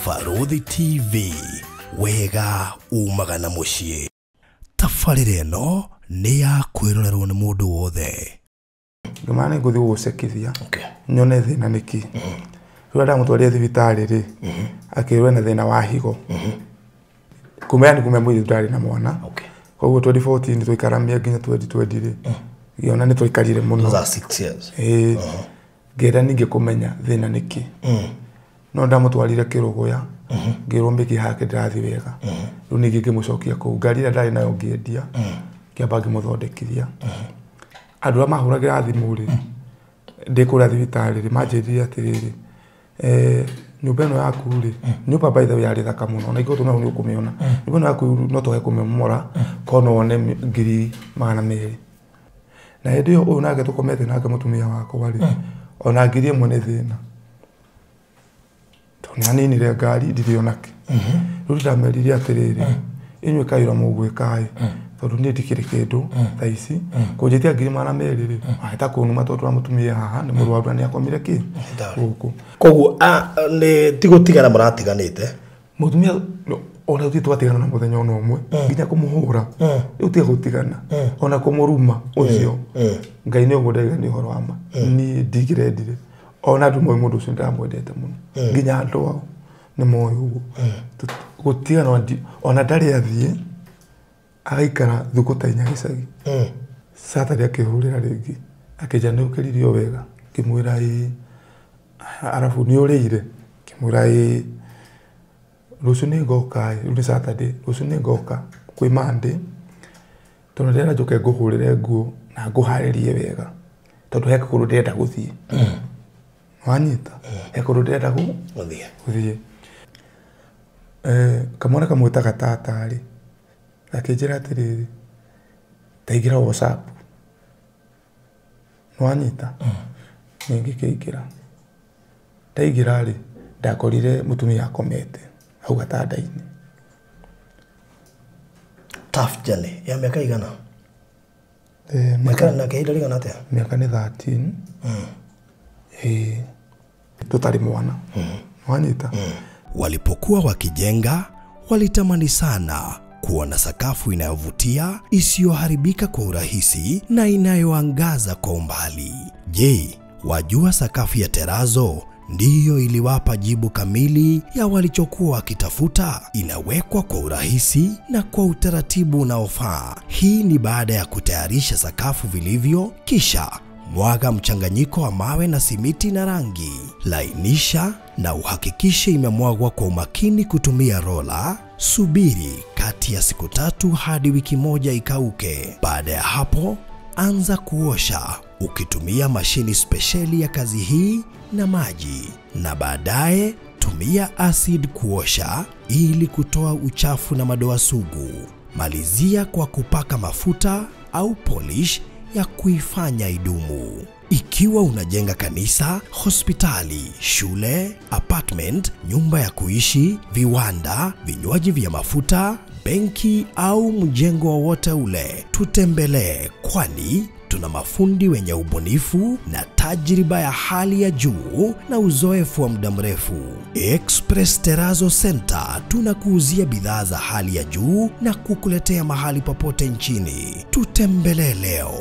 Barũthi TV, wega umaga na mũciĩ. Tabarĩra ĩno nĩ ya kwĩrorerwo nĩ mũndũ wothe. Ngĩmana nĩ ngũthiĩ gũgũcekithia nyone thĩna nĩkĩ. Rĩu ndamũtwarire thibitarĩ rĩ, akĩrwo ena thĩna wa higo. Kuma yani kuma mũirĩtu ndarĩ na mwana. Koguo 2014 twaikaramia nginya 2020 rĩ, ngĩona nĩ twaikarire mũno. Those are 6 years. Ĩĩ. Ngĩenda ningĩ kũmenya thĩna nĩkĩ. No ndamũtwarire Kĩrũgũya, ngĩrwo mĩkiha yake ndĩrathiĩ wega. Rĩu ningĩ ngĩmũcokia kũu. Ngari ĩrĩa ndarĩ nayo ngĩendia, ngĩamba ngĩmũthondekithia. Andũ arĩa mahũragĩra thimũ rĩ, ndĩ kũrĩa thibitarĩ rĩ, manjĩrire atĩrĩrĩ, nyũmba ĩno yaku rĩ, nyũmba by the way yarĩ thaka mũno, na ingĩkorwo twĩna hau nĩ ũkũmĩona. Nyũmba ĩno yaku no twage kũmĩmomora, korwo no wone 200,000. Na hĩndĩ ĩyo ũyũ nake tũkomete nake mũtumia wakwa rĩ, ona 1,000 nĩ thĩna. Tondũ nĩ aninire ngari ndirĩ onake. Rĩu ndamerire atĩrĩrĩ, inyuĩ kaĩra mũgwĩka ĩ, tondũ niĩ ndikĩrĩ kĩndũ thaa ici, kũnjĩtia 200,000 rĩ, wahĩta kũnuma tondũ wa mũtumia haha nĩ mũrwaru na nĩ akomire kĩ gũkũ. Koguo nĩ ti gũtigana mũratiganĩte? Mũtumia ona tũtirĩ twatigana na mũthenya ona ũmwe, nginya kũmũhũra, rĩu tiga gũtigana, ona kũmũruma ũcio. Ngai nĩ ũguo ndaiga nĩ ũhoro wa ma. Niĩ ndingĩrendire. Ona andũ moĩ mũndũ ũcio ndamwendete mũno. Nginya andũ ao nĩ moĩ ũguo. Gũtigana ona ndarĩ athiĩ, agaikara thukũ ta inya gĩcagi. Saturday akĩhũrĩra rĩngĩ, akĩnjĩra nĩ ũkĩririe o wega, ngĩmwĩra ĩĩ. Arabu nĩ ũrĩire, ngĩmwĩra ĩĩ. Rũciũ nĩ ngoka ĩ, rĩu nĩ Saturday, rũciũ nĩ ngoka kwĩ Monday, tondũ ndĩrenda njũke ngũhũrĩre nguo na ngũharĩrie wega, tondũ he kũndũ ndĩrenda gũthiĩ. Wanyita? He kũndũ ndĩrenda Gũthiĩ. gũthiĩ. Kamwana kamwĩtaga tata rĩ, gakĩnjĩra atĩrĩrĩ, ndaingĩra WhatsApp. Nĩwanyita? Niĩ ngĩkĩingĩra. Ndaingĩra rĩ, ndakorire mũtumia akomete hau gatanda-inĩ. Tough journey ya mĩaka igana? Mĩaka nake ihinda rĩigana atĩa? Mĩaka nĩ 13. Ĩĩ. Tũtarĩ mwana. Nĩwanyita? Walipokuwa wakijenga, walitamani sana kuona sakafu inayovutia, isiyoharibika kwa urahisi na inayoangaza kwa umbali. Je, wajua sakafu ya terazo ndiyo iliwapa jibu kamili ya walichokuwa wakitafuta? Inawekwa kwa urahisi na kwa utaratibu unaofaa. Hii ni baada ya kutayarisha sakafu vilivyo, kisha mwaga mchanganyiko wa mawe na simiti na rangi. Lainisha na uhakikishe imemwagwa kwa umakini kutumia rola. Subiri kati ya siku 3 hadi wiki 1 ikauke. Baada ya hapo, anza kuosha ukitumia mashini spesheli ya kazi hii na maji, na baadaye tumia acid kuosha ili kutoa uchafu na madoa sugu. Malizia kwa kupaka mafuta au polish ya kuifanya idumu. Ikiwa unajenga kanisa, hospitali, shule, apartment, nyumba ya kuishi, viwanda, vinywaji vya mafuta, benki au mjengo wowote ule, tutembelee, kwani tuna mafundi wenye ubunifu na tajriba ya hali ya juu na uzoefu wa muda mrefu. Express Terrazzo Center tunakuuzia bidhaa za hali ya juu na kukuletea mahali popote nchini. Tutembelee leo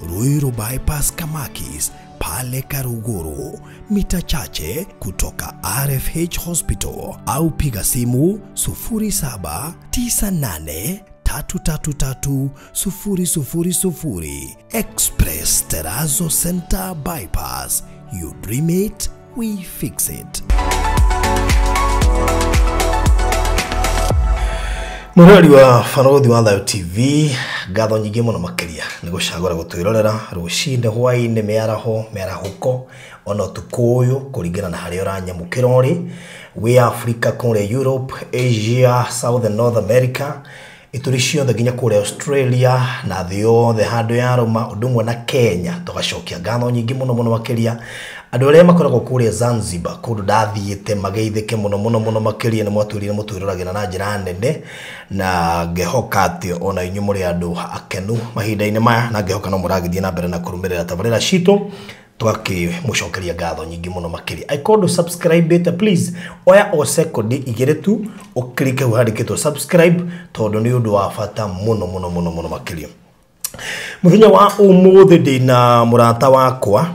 Ruiru Bypass Kamakis pale Karuguru, mita chache kutoka RFH Hospital, au piga simu 0798 333 000. Express Terrazzo Center Bypass. You dream it, we fix it. Mũrori wa Barũthi wa Thayo TV, ngatho nyingĩ mũno makĩria nĩ gũcagũra gũtwĩrorera rũcinĩ, hwaĩ-inĩ, mĩaraho, mĩarahũko, ona ũtukũ ũyũ kũringana na harĩa ũranyamũkĩra ũrĩ, wĩ Africa, kũrĩa Europe, Asia, South and North America, ituri ciothe nginya kũrĩa Australia na thĩ yothe handũ ya Roma, ũndũ ũmwe na Kenya. Tũgacokia ngatho nyingĩ mũno mũno makĩria andũ arĩa makoragwo kũrĩa Zanzibar, kũndũ ndathiĩte mageithĩke mũno mũno mũno makĩria, nĩ mwatwĩrire mũtwĩroragĩra na njĩra nene, na ngehoka atĩ ona inyuĩ mũrĩ andũ akenu mahinda-inĩ maya, na ngehoka no mũragĩthiĩ na mbere na kũrũmĩrĩra tabarĩra citũ. Tũgakĩmũcokeria ngatho nyingĩ mũno makĩria. Angĩkorwo ndũ subscribe please oya o sekondi igĩrĩ tu ũklike hau handĩkĩtwo subscribe tondũ nĩ ũndũ wa bata mũno mũno mũno mũno makĩria. Mũthenya wa ũmũthĩ ndĩna mũrata wakwa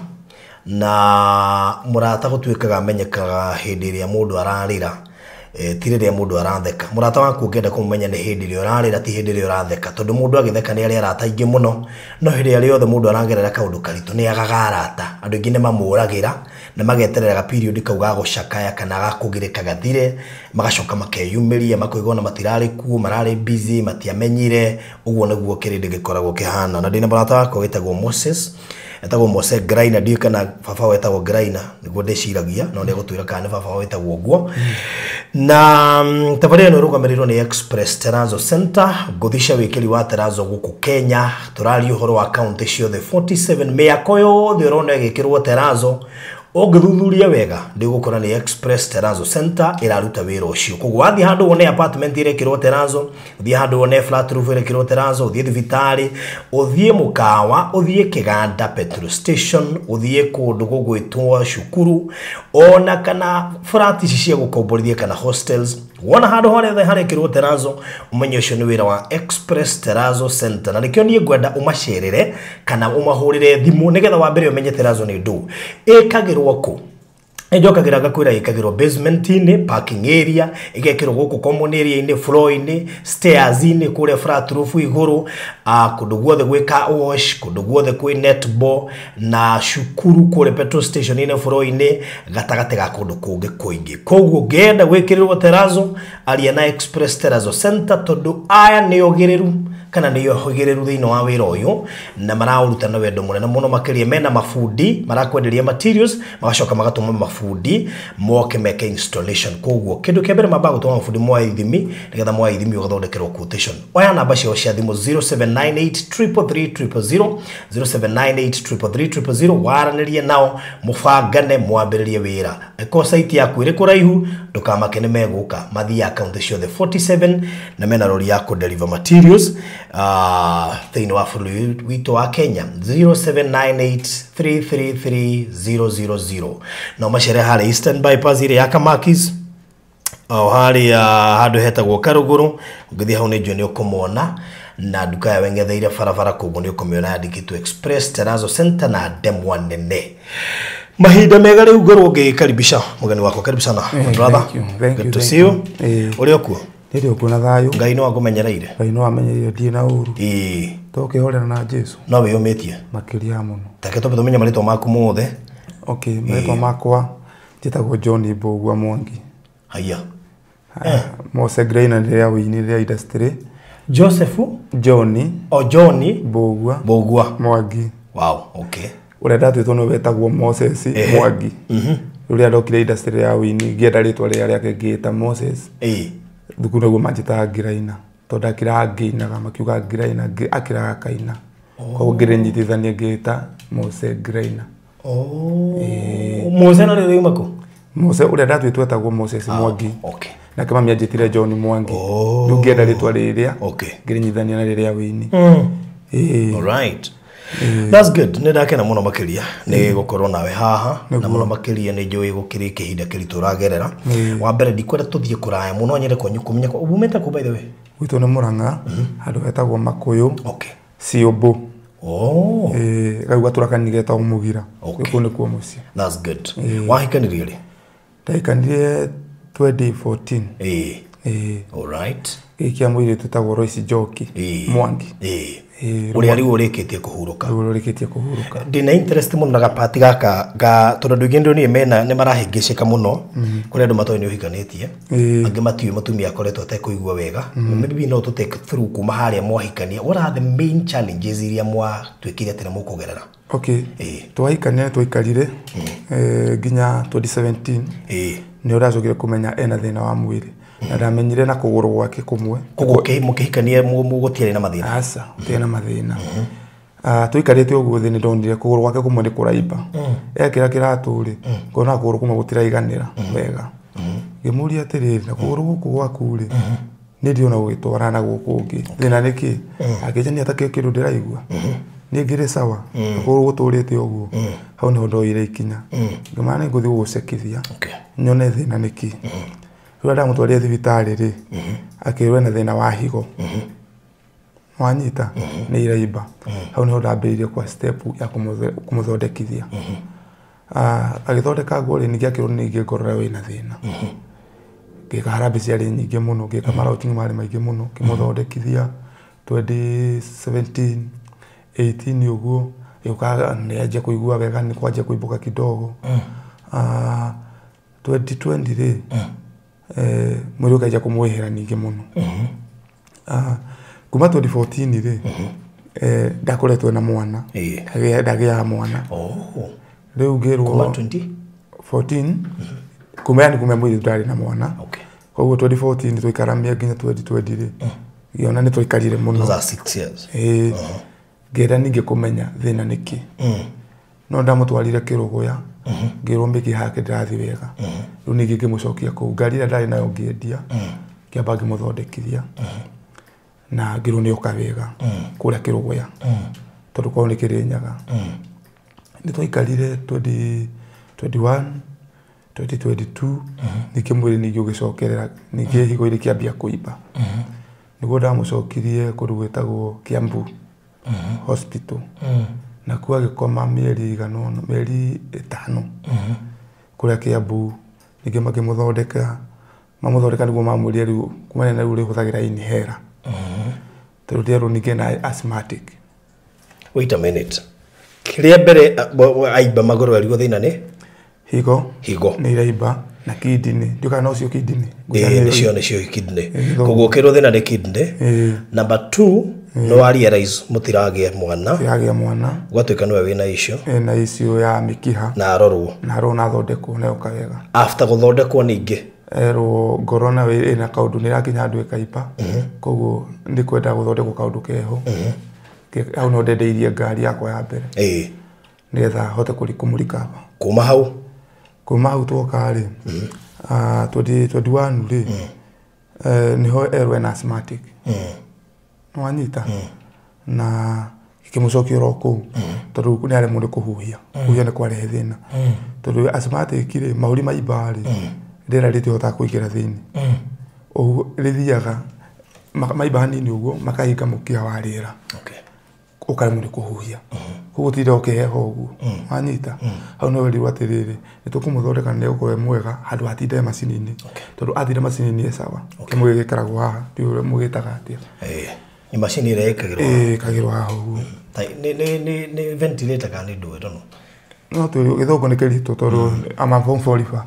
na mũrata gũtuĩkaga amenyekaga hĩndĩ ĩrĩa mũndũ ararĩra ti rĩrĩa mũndũ aratheka. Mũrata waku ũngĩenda kũmũmenya nĩ hĩndĩ ĩrĩa ũrarĩra ti hĩndĩ ĩrĩa ũratheka tondũ mũndũ agĩtheka nĩ arĩ arata aingĩ mũno no hĩndĩ ĩrĩa yothe mũndũ aragerera kaũndũ karitũ nĩ agaga arata. Andũ aingĩ nĩ mamũragĩra na mageterera period kau ga gũcakaya kana ga kũgirĩka gathire magacoka makeyumĩria makoiga ona matirarĩ kuo mararĩ busy matiamenyire. Ũguo nĩguo kĩrĩndĩ gĩkoragwo kĩhana. Na ndĩna mũrata wakwa wĩtagwo Moses, etagwo Mose Graina, ndiũĩ kana baba wetagwo Graina nĩguo ndĩciragia no nĩ egũtwĩra kana nĩ baba wetagwo ũguo. Na tabarĩra ĩno ĩrũgamĩrĩirwo nĩ Express Terrazzo Center, ngũthi cia wĩkĩri wa terrazzo gũkũ Kenya. Tũraria ũhoro wa kaunti ciothe 47, mĩako yothe ũrona ĩgĩkĩrwo terrazzo ũngĩthuthuria wega ndĩgũkora nĩ Express Terrazzo Center ĩraruta wĩra ũcio. Koguo wathiĩ handũ wone apartment ĩrekĩrwo terrazzo, ũthiĩ handũ wone flat roof ĩrekĩrwo terrazzo, ũthiĩ thibitarĩ, ũthiĩ mũkawa, ũthiĩ kĩganda petrol station, ũthiĩ kũndũ gũgwĩtwo cukuru ona kana flat ici cia gũkomborithia kana hostels, wona handũ harĩa harekĩrwo terrazzo ũmenye ũcio nĩ wĩra wa Express Terrazzo Center. Na nĩkĩo niĩ ngwenda ũmacerere kana ũmahũrĩre thimũ nĩgetha wambere ũmenye terrazzo nĩ ndũ ĩkagĩrwo kũ. Njokagĩra ngakwĩra ĩkagĩrwo basement-inĩ, parking area, ĩgekĩrwo gũkũ common area-inĩ, floor-inĩ, stairs-inĩ, kũrĩa flat roof igũrũ, kũndũ guothe gwĩ car wash, kũndũ guothe kwĩ netball na cukuru kũrĩa petrol station-inĩ, floor-inĩ, gatagatĩ ga kũndũ kũngĩ kũingĩ. Koguo ũngĩenda gwĩkĩrĩrwo terrazzo aria na Express Terrazzo Center tondũ aya nĩ ogĩrĩru kana nĩ ohĩgĩrĩru thĩinĩ wa wĩra ũyũ na maraũruta na wendo mũnene mũno makĩria. Mena mabundi marakwenderia materials magacoka magatũma mabundi moke meke installation. Koguo kĩndũ kĩa mbere mambaga gũtũma mabundi moe ithimi nĩgetha moe ithimi ũgathondekerwo quotation. Oya namba ciao cia thimũ 0798 333 000, 0798 333 000, waranĩrie nao mũbangane mwambĩrĩrie wĩra. Angĩkorwo site yaku ĩrĩ kũraihu ndũkamake nĩ megũka, mathiaga kaunti ciothe 47 na mena rori ya kũ deliver materials thĩinĩ wa bũrũri witũ wa Kenya. 0798 333 000. No macere harĩa Eastern Bypass ĩrĩa ya Kamakis o harĩa handũ hetagwo Karũgũrũ, ũngĩthiĩ hau nĩ njũĩ nĩ ũkũmona na nduka yao ĩng'etheire barabara, koguo nĩ ũkũmĩona yandĩkĩtwo Express Terrazzo Center na ndemwa nene. Mahinda mega rĩu ngorwo ngĩkaribisha mũgeni wakwa. Karibu sana my brother. Thank you, thank Good you, to thank see you. you. Ũrĩ okuo? Ndĩrĩ okuo na thayũ. Ngai no akũmenyereire. Ngai no amenyereire ndirĩ na ũru. Ĩĩ. Tũkĩhorera na Jesu. No wĩyũmĩtie. Makĩria mũno. Take twambe tũmenye marĩtwa maku mothe. Okay, marĩtwa makwa njĩtagwo John Mbũgua Mwangi. Haiya. Mose Graina rĩrĩa wĩini rĩa industry. Joseph John o John Mbũgua Mbũgua Mwangi. Wow, okay. Ũrĩa ndatwĩtwo nĩwe wetagwo Moses Mwangi. Rĩrĩa ndokire industry ya wĩini ngĩenda rĩtwa rĩrĩa rĩake ngĩĩta Moses. Thukuru nĩguo manjĩtaga Graina tondũ akĩraga ngĩinaga makiuga Graina akĩraga akaina. Koguo ngĩrĩnyitithania ngĩĩta Mose Graina. Mose na rĩrĩ uma kũ? Mose ũrĩa ndatwĩtwo etagwo Moses Mwangi. Okay. Nake mami anjĩtire John Mwangi. Rĩu ngĩenda rĩtwa rĩrĩa ngĩrĩnyitithania na rĩrĩa wĩini. All right. That's good. Nĩ ndakena mũno makĩria nĩ gũkorwo nawe haha na mũno makĩria nĩ njũĩ gũkĩrĩ kĩhinda kĩritũ ũragerera. Wa mbere ndikwenda tũthiĩ kũraya mũno nyende kwanyu kũmenya umĩte kũ by the way? Gwitũ nĩ Mũrang'a, handũ hetagwo Makũyũ. Okay. Ciũmbũ. Oh. Kau gatũra kanini getagwo Mũgira. Okay. Kũu nĩkuo mũciĩ. That's good. Wahikanirie rĩ? Ndahikanirie 2014. All right. Gĩkĩa mũirĩtu wĩtagwo Royce Njoki Mwangi. Ũrĩa rĩu ũrĩkĩtie kũhurũka. Rĩu ũrĩkĩtie kũhurũka. Ndĩna interest mũno na gapati gaka ga tondũ andũ aingĩ ndĩronire mena nĩ marahĩngĩcĩka mũno. Kũrĩ andũ matoĩ nĩ ũhikanĩtie. Angĩ matiũĩ mũtumia akoretwo atekũigua wega. Maybe no tũ take through kuma harĩa mwahikania. What are the main challenges iria mwatuĩkire atĩ nĩ mũkũgerera? Okay. Twahikania twaikarire nginya 2017. Nĩ ũracokire kũmenya ena thĩna wa mwĩrĩ. Na ndamenyire na kũgũrũ gwake kũmwe. Koguo mũkĩhikania mũgũtiarĩ na mathĩna? Aca, gũtiarĩ na mathĩna. Tũikarĩte ũguo thĩ nĩ ndonire kũgũrũ gwake kũmwe nĩ kũraimba. Ekĩra kĩratũ rĩ, ngona kũgũrũ kũmwe gũtiraiganĩra wega. Ngĩmũria atĩrĩrĩ, na kũgũrũ gũkũ gwaku rĩ, nĩ ndĩrona gũgĩtwarana na gũkũ ũngĩ. Thĩna nĩ kĩ? Akĩnjĩra niĩ atakĩrĩ kĩndũ ndĩraigua. Niĩ ngĩrĩ sawa koguo gũtũrĩte ũguo hau niho ndoire ikinya ngĩmana nĩ ngũthiĩ gũgũcekithia nyone thĩna nĩkĩ. Rĩrĩa ndamũtwarire thibitarĩ rĩ akĩrwo ena thĩna wa higo wanyita nĩ iraimba. Hau niho ndambĩrĩirie kwa step ya kũmũthondekithia. Agĩthondeka nguo rĩ ningĩ akĩrwo ningĩ ngoro wĩna thĩna. Ngĩka harambee ciarĩ nyingĩ mũno ngĩka marauting marĩ maingĩ mũno ngĩmũthondekithia 2017 18 ũguo gĩũka nĩanjia kũigua wega nĩ kwanjia kũimbũka kidogo. 2020 rĩ mwĩrĩ ũkanjia kũmwĩhĩra ningĩ mũno. Kuma 2014 rĩ ndakoretwo na mwana ndagĩaga mwana. Rĩu ngĩrwo kuma 2014 kuma yani kuma mwĩrĩ ndarĩ na mwana. Koguo 2014 twaikaramia nginya 2020 rĩ ngĩona nĩ twaikarire mũno. Those are 6 years. Ngĩenda ningĩ kũmenya thĩna nĩkĩ. No ndamũtwarire Kĩrũgũya ngĩrwo mĩkiha yake ndĩrathiĩ wega. Rĩu ningĩ ngĩmũcokia kũu ngari ĩrĩa ndarĩ nayo ngĩendia ngĩamba ngĩmũthondekithia na ngĩrwo nĩoka wega kũrĩa Kĩrũgũya tondũ kwao nĩ Kĩrĩnyaga. Nĩ twaikarire 2021 2022 ningĩ mwĩrĩ ningĩ ũgĩcokerera ningĩ higo ikĩambia kũimba. Nĩguo ndamũcokirie kũndũ gwĩtagwo Kiambu Hospital na kuo agĩkoma mĩeri ĩigana ũna mĩeri 5 kũrĩa Kiambu. Ningĩ makĩmũthondeka mamũthondeka nĩguo mamwĩrire rĩu kumana na rĩu ũrĩhũthagĩra inhaler tondũ ndierwo ningĩ na asthmatic. Wait a minute. Kĩrĩa mbere aimba magũrũ erigwo thĩna nĩ higo nĩ iraimba na kidney. Ndiũĩ kana nocio kidney. Nĩcio kidney. Koguo kĩrwo thĩna nĩ kidney. Number 2 no wa realize mũtiragĩa mwana. Mũtiragĩa mwana. Gwatuĩka nĩwe wĩna issue. Ena issue ya mĩkiha. Na arorwo. Na arorwo na athondekwo na yoka wega. After gũthondekwo ningĩ erwo ngoro nayo ĩna kaũndũ nĩ ĩrakinya handũ ĩkaimba. Koguo nĩ kwenda gũthondekwo kaũndũ keho. Hau no ndendeirie ngari yakwa ya mbere. Nĩgetha hote kũmũrikaba. Kuma hau? Kuma hau twoka rĩ 2021 rĩ nĩho erwo ena asthmatic. Nĩwanyita na gĩkĩmũcokia oro kũu tondũ nĩ aremwo nĩ kũhuhia. Kũhuhia nĩ kwarehe thĩna. Tondũ asthmatic rĩ mahũri maimba rĩ rĩera rĩtihotaga kũingĩra thĩinĩ. Ũguo rĩthiaga maimba hanini ũguo makahinga mũkiha wa rĩera. Ũkaremwo nĩ kũhuhia. Koguo tinda ũkĩheha ũguo. Wanyita hau no werirwo atĩrĩrĩ nĩ tũkũmũthondeka na nĩegũkorwo e mwega handũ hatinde macini-inĩ. Tondũ athire macini-inĩ e sawa. Kĩmwe gĩgĩkaragwo haha ndiũĩ ũrĩa mũgĩtaga atĩa. Nĩ macini ĩrĩa ĩkagĩrwo haha. Ĩkagĩrwo haha ũguo. Nĩ ventilator kana nĩ ndũĩ, I don't know. No twĩrwo gĩthũngũ nĩ kĩritũ tondũ ama form 4 riba.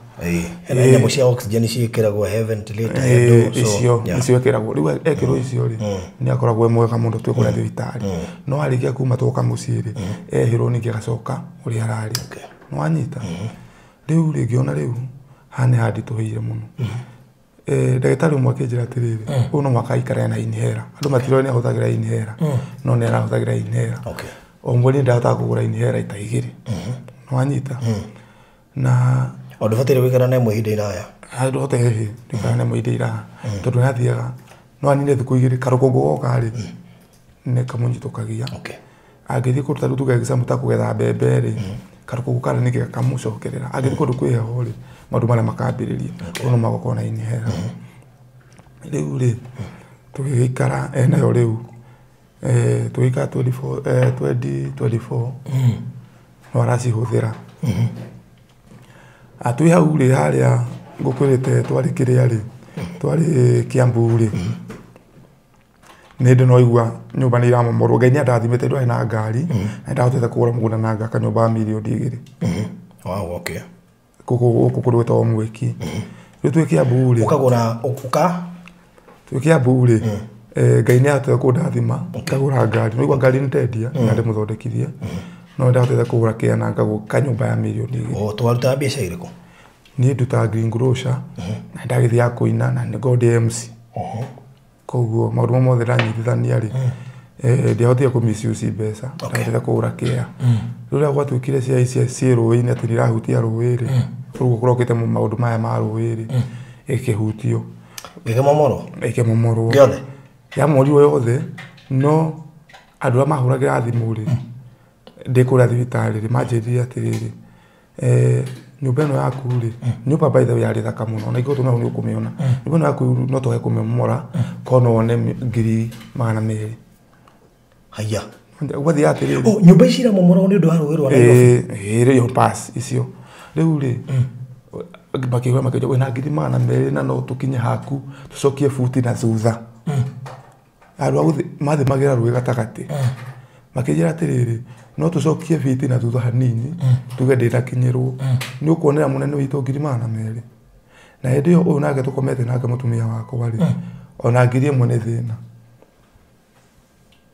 Hena nyamũ cia oxygen ciĩkĩragwo he ventilator he ndũ, icio icio ĩkĩragwo. Rĩu ekĩrwo icio rĩ nĩ akoragwo e mwega mũno twĩ kũrĩa thibitarĩ. No arĩkia kuma twoka mũciĩ rĩ ehĩrwo ningĩ agacoka ũrĩa ararĩ. Nĩwanyita rĩu rĩngĩ ona rĩu haha nĩ handitũhĩire mũno. Ndagĩtarĩ ũmwe akĩnjĩra atĩrĩrĩ ũyũ no mũhaka aikare na inhaler. Andũ matiroĩ nĩ ahũthagĩra inhaler no nĩ arahũthagĩra inhaler. O mweri ndahotaga kũgũra inhaler ita 2. Nĩwanyita na o ndũbataire gũikara na ĩmwe ihinda iraya. Ndũhote hehe ndikara na ĩmwe ihinda iraya tondũ nĩathiaga no anine thikũ 2 karũkũngũ goka rĩ nĩ kamũnyitũkagia. Angĩthiĩ kũndũ ta rĩu tuge example ta kũgetha mbembe rĩ karũkũngũ karĩa ningĩ gakamũcokerera. Angĩthiĩ kũndũ kwĩ heho rĩ maũndũ marĩa makambĩrĩria koguo no mũhaka ũkorwo na inhaler. Rĩu rĩ tũgĩgĩikara enayo rĩu tũgĩikara 2024 no aracihũthĩra. Twĩ hau rĩ harĩa ngũkwĩrĩte twarĩ kĩrĩa rĩ twarĩ Kiambu rĩ nĩ ndĩ no igua nyũmba nĩ iramomorwo. Ngai nĩ andathimĩte ndwarĩ na ngari na ndahotete kũgũra mũgũnda na ngaka nyũmba ya mirioni 2. Wow, okay. Gũkũ kũndũ gwĩtagwo Mwĩki. Rĩu twĩ Kiambu rĩ ũkagũra ũka twĩ Kiambu rĩ Ngai nĩ ahotete kũndathima ngagũra ngari. Nĩwaigua ngari nĩ ndendia na ndĩmũthondekithie no ndahotete kũgũra kĩa na ngagũra nyũmba ya mirioni 2. Twarutaga mbiacara ĩrĩkũ? Niĩ ndutaga green grocer na ndagĩthiaga kũina na nĩngoragwo ndĩ MC. Koguo maũndũ mau mothe ndanyitithania rĩ ndiahotire kũ misuse mbeca ndahotete kũgũra kĩa. Rĩu rĩrĩa gwatuĩkire cia ici ciĩ rũĩ-inĩ atĩ nĩ irahutia rũĩ rĩ ũguo kũrokĩte maũndũ maya ma rũĩ rĩ ĩkĩhutio. Ĩkĩmomorwo? Ĩkĩmomorwo. Yothe? Yamomorirwo yothe no andũ arĩa mahũragĩra thimũ rĩ Ndĩ kũrĩa thibitarĩ rĩ manjĩrire atĩrĩrĩ nyũmba ĩno yaku rĩ nyũmba by the way yarĩ thaka mũno na ingĩgũtũmĩra hau nĩ ũkũmĩona nyũmba ĩno yaku no twage kũmĩmomora korwo no wone 200,000. Haya. Gwathiĩ atĩrĩrĩ oh nyũmba ici iramomoragwo nĩ ũndũ wa rũĩ rwa Nairobi. Ĩĩ pass icio rĩu rĩ makĩigua makĩnjĩra wĩna 200,000 na no tũkinye haku tũcokie buti na thutha. Andũ a gũthiĩ mathimagĩra rũĩ gatagatĩ makĩnjĩra atĩrĩrĩ no tũcokie biti na thutha hanini tuge ndĩnakinyĩrwo nĩ ũkuonera mũnene witũ 200,000. Na hĩndĩ ĩyo ũyũ nake tũkomete nake mũtumia wakwa rĩ ona 1,000 nĩ thĩna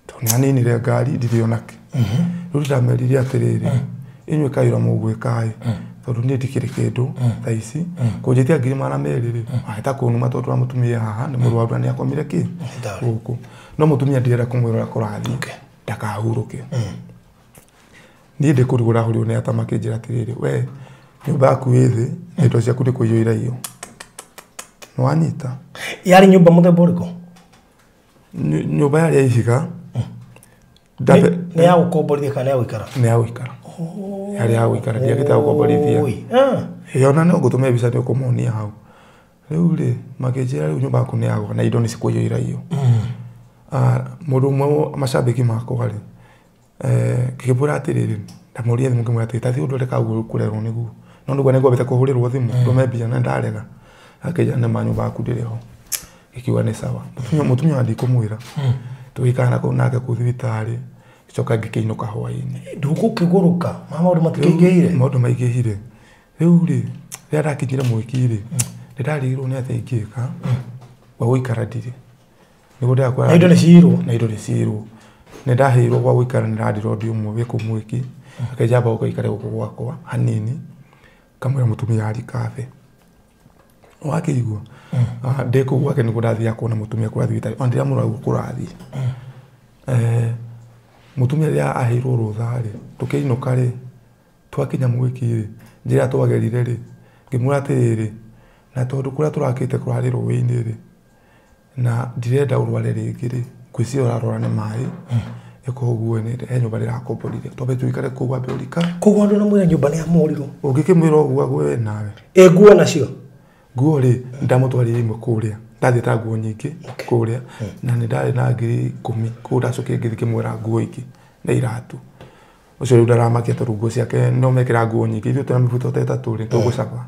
tondũ nĩaninire ngari ndirĩ onake. Rĩu ndamerire atĩrĩrĩ inyuĩ kaĩra mũgwĩka ĩ tondũ niĩ ndikĩrĩ kĩndũ thaa ici kũnjĩtia 200,000 rĩ ahĩta kũnuma tondũ wa mũtumia haha nĩ mũrwaru na nĩakomire kĩ gũkũ no mũtumia ndirenda kũmwĩra ũrĩa kũrathiĩ ndakahurũke. Niĩ ndĩ kũrigwo ndahũrirwo nĩ ata makĩnjĩra atĩrĩrĩ we nyũmba yaku ĩ thĩ na indo ciaku nĩ kũiywo iraiywo. Nĩwanyita? Yarĩ nyũmba mũthemba ũrĩkũ? Nyũmba yarĩ ya ihiga. Nĩ ya gũkomborithia kana nĩ ya gũikara? Nĩ ya gũikara. Yarĩ ya gũikara ndiagĩte gũkomborithia. Ĩĩ ona no ngũtũmĩre mbica nĩ ũkũmonia hau. Rĩu rĩ makĩnjĩra rĩu nyũmba yaku nĩ yagwa na indo nĩ cikũiywo iraiywo. Mũndũ ũmwe macambĩki makwa rĩ ngĩkĩmwĩra atĩrĩrĩ ndamũria thimũ ngĩmwĩra atĩrĩ ta thiĩ ũndware kau kũrerwo nĩguo no nĩguo nĩngwambĩte kũhũrĩrwo thimũ ndũme mbia na ndarega. Akĩnjĩra nĩ ma nyũmba yaku ndĩrĩ ho. Ngĩkiuga nĩ sawa. Mũtumia wa ndikũmwĩra. Tũgĩikara kũu nake kũu thibitarĩ gĩcoka ngĩkĩinũka hwaĩ-inĩ. Ndũgũkĩgũrũka ma maũndũ matikĩingĩhire? Maũndũ maingĩhire. Rĩu rĩ rĩrĩa ndakinyire mwĩki rĩ nĩ ndarigirwo nĩ atĩa ingĩka gwa gũikara ndirĩ. Nĩguo ndĩrakwĩra Na indo nĩ ciirwo? Na indo nĩ ciirwo. Nĩ ndaheirwo gwa gũikara nĩ landlord ũmwe wĩ kũu mwĩki akĩnjamba ũgaikare gũkũ gwakwa hanini kamwĩra mũtumia arikabe. Wakĩigua? Ndĩ kũu gwake nĩguo ndathiaga kuona mũtumia kũrĩa thibitarĩ ona ndiramũrora ũguo kũrathiĩ. Mũtumia rĩrĩa aheirwo rũtha rĩ tũkĩinũka rĩ twakinya mwĩki rĩ njĩra twagerire rĩ ngĩmwĩra atĩrĩrĩ na tondũ kũrĩa tũrakĩte kũrarĩ rũĩ-inĩ rĩ na ndirenda ũrware rĩngĩ rĩ ngwĩciria ũrarwara nĩ maĩ koguo nĩ he nyũmba ndĩrakomborire twambe tũikare kũu wambe ũrika. Koguo andũ namwĩra nyũmba nĩ yamomoriro? Ũngĩkĩmwĩra ũguo agwe nawe. Ĩ nguo nacio? Nguo rĩ ndamũtwarire imwe kũrĩa ndathiĩ ta nguo nyingĩ kũrĩa na nĩ ndarĩ na 10,000 kũu ndacokire ngĩthiĩ ngĩmwĩra nguo ingĩ na iratũ. Ũcio rĩu ndaramakia tondũ nguo ciake no mekĩra nguo nyingĩ ithuĩ twĩna mĩbuto ta ĩtatũ rĩ tũgũcaba.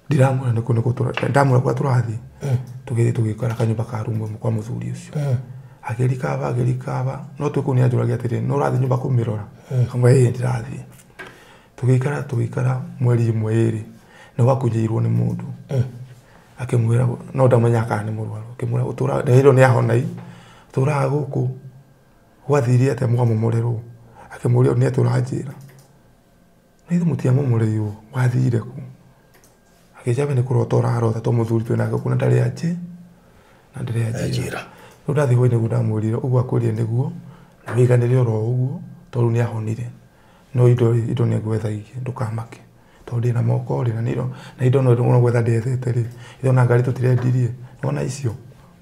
Ndiramwĩra nĩkũ nĩkũ ndamwĩra kũrĩa tũrathiĩ tũgĩthiĩ tũgĩikara kanyũmba ka rumu ĩmwe kwa mũthuri ũcio. Agĩrikaba no twĩ kũu nĩanjũragia atĩrĩrĩ no ũrathiĩ nyũmba kũmĩrora? Kamwĩra ĩĩ ndĩrathiĩ. Tũgĩikara mweri ĩmwe ĩrĩ nĩ gwakunyĩirwo nĩ mũndũ. Akĩmwĩra no ndamenyaga kana nĩ mũrwaru akĩmwĩra ũtũraga ndĩrĩrwo nĩ ahona ĩ ũtũraga gũkũ gwathire atĩa mũkamomorerwo? Akĩmũria nĩ atĩa ũranjĩra? Na ithuĩ mũtiamomoreirwo wathire kũ? Akĩnjĩra nĩ kũrota ũrarota to mũthuri twĩ nake kũu na ndarĩ anjĩ na ndarĩ anjĩra. Rĩu ndathiĩ hwaĩ-inĩ nĩguo ndamwĩrire ũguo akwĩrire nĩguo na wĩiganĩre oro ũguo tondũ nĩ ahonire no indo nĩ ngwetha ingĩ ndũkamake tondũ ndĩna moko rĩ na indo no gwetha ndethete rĩ ithe ona ngari tũtirendirie nĩwona icio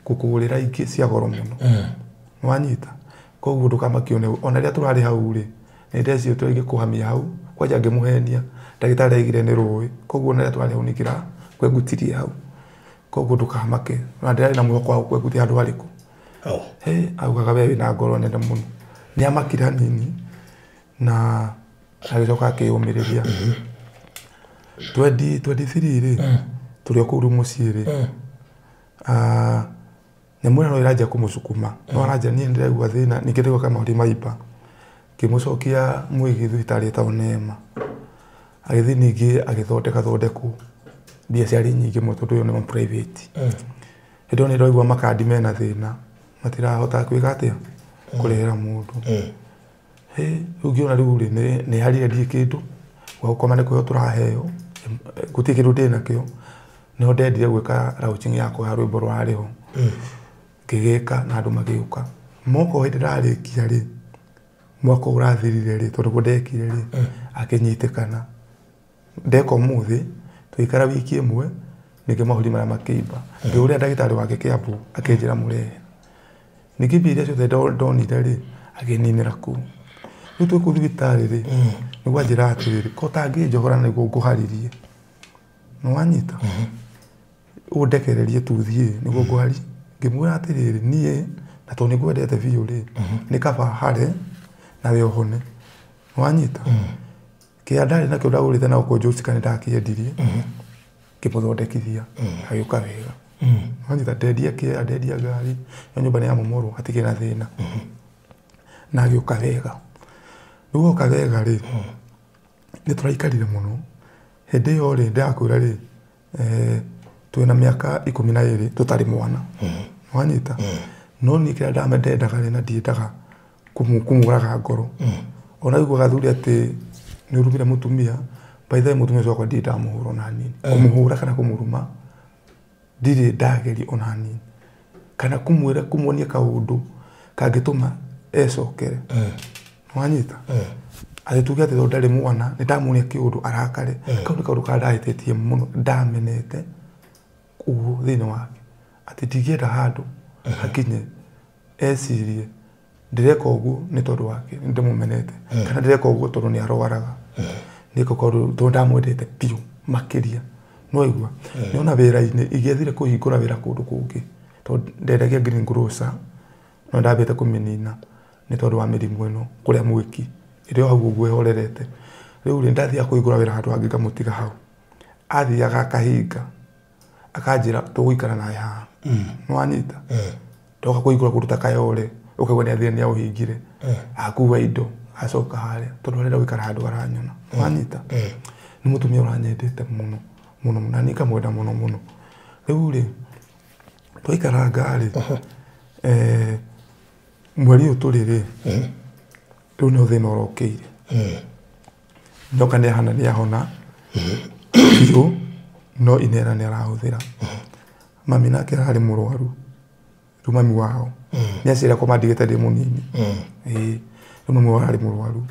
ngũkũgũrĩra ingĩ cia goro mũno nĩwanyita koguo ndũkamakio nĩ ona rĩrĩa tũrarĩ hau rĩ nĩ ndecio tũngĩkũhamia hau kwanja ngĩmũhenia ndagĩtarĩ aigire nĩ rũĩ koguo ona rĩrĩa tũrarĩ hau nĩkĩra kwengutirie hau koguo ndũkamake na ndĩrarĩ na mwĩhoko wa gũkwengutia handũ harĩkũ. Augaga we wĩna ngoro nene mũno nĩamakire hanini na agĩcoka akĩyũmĩrĩria. 2023 rĩ tũrĩ o kũu rĩu mũciĩ rĩ nyamũ ĩno no ĩranjia kũmũcukuma no aranjia niĩ nĩndĩraigua thĩna ningĩ ndĩraigua kama mahũri maimba ngĩmũcokia mwĩgi thibitarĩ ĩtagwo Neema agĩthiĩ ningĩ agĩthondeka thondekwo mbia ciarĩ nyingĩ mũno tondũ ũyũ nĩ private. Hĩndĩ ĩyo nĩndĩraigua makandi mena thĩna matirahota gwĩka atĩa kũrehera mũndũ. Rĩu ngĩona rĩu rĩ nĩ harire ndirĩ kĩndũ gwa gũkoma nĩ kũheo tũraheo gũtirĩ kĩndũ ndĩnakĩo nĩho ndendire gwĩka launching yakwa ya rwĩmbo rũrarĩ ho ngĩgĩka na andũ magĩũka. Mwaka ũyũ hĩndĩ ndarĩkia rĩ mwaka ũyũ ũrathirire rĩ tondũ nĩguo ndekire rĩ akĩnyitĩkana ndeka ũmũthĩ tũgĩikara wiki ĩmwe ningĩ mahũri marĩa makĩimba ngĩũria ndagĩtarĩ wake Kĩambu akĩnjĩra mũrehe. Ningĩ mbia iria ciothe ndonire rĩ akĩninĩra kũu. Rĩu twĩ kũu thibitarĩ rĩ nĩguo anjĩra atĩrĩrĩ ko ũtangĩnjohora nĩguo ngũharirie nĩwanyita ũndekererie tu thiĩ nĩguo ngũhari ngĩmwĩra atĩrĩrĩ niĩ na tondũ nĩngwendete biũ rĩ nĩ kaba hare nawe ũhone nĩwanyita kĩrĩa ndarĩ nakĩo ndagũrĩte na gũkũ Joska nĩndakĩendirie ngĩmũthondekithia agĩũka wega nĩwanyita ndendia kĩea ndendia ngari ĩyo nyũmba nĩyamomorwo hatikĩrĩ na thĩna na agĩũka wega rĩu oka wega rĩ nĩtũraikarire mũno hĩndĩ ĩyo rĩ ndĩrakwĩra rĩ twĩna mĩaka 12 tũtarĩ mwana nĩwanyita no niĩ kĩrĩa ndendaga rĩ na ndiendaga kũmũraga ngoro ona aiguaga athuri atĩ nĩũrumire mũtumia by the way mũtumia ũcio wakwa ndirĩ ndamũhũra ona hanini kũmũhũra kana kũmũruma ndirĩ ndageria ona hanini kana kũmwĩra kũmuonia kaũndũ kangĩtũma ecokere nĩwanyita atĩ tuge atĩ tondũ ndarĩ mwana nĩndamuonia kĩũndũ arakare kau nĩ kaũndũ karĩa ndahĩtĩtie mũno ndamenete ũguo thĩinĩ wake atĩ ndingĩenda handũ hakinye ecirie ndĩreka ũguo nĩ tondũ wake nĩndĩmũmenete kana ndĩreka ũguo tondũ nĩ arwaraga nĩko kaũndũ tondũ ndamwendete biũ makĩria nĩwaigua nĩona wĩra-inĩ ingĩathire kũhingũra wĩra kũndũ kũngĩ tondũ ndendagia green grocer no ndambĩte kũmĩnina nĩ tondũ wa mĩrimũ ĩno kũrĩa mwĩki ĩrĩ o hau ũguo ĩhorerete rĩu rĩ ndathiaga kũhingũra wĩra handũ hangĩ ngamũtiga hau athiaga akahinga akanjĩra tũgũikara nawe haha nĩwanyita ndoka kũhingũra kũndũ ta Kayole ũkaigua nĩathire nĩaũhingire akua indo acoka harĩa tondũ arenda gũikara handũ aranyona nĩwanyita nĩ mũtumia ũranyendete mũno mũno na niĩ ngamwenda mũno mũno rĩu rĩ twaikaranga rĩ mweri ũyũ tũrĩ rĩ rĩu nĩho thĩna ũrokĩire nyoka nĩahana nĩahona biũ no inera nĩarahũthĩra mami nake ararĩ mũrwaru rĩu mami wao nĩ aciari akwa mandigĩte ndĩ mũnini ĩĩ rĩu mami wao ararĩ mũrwaru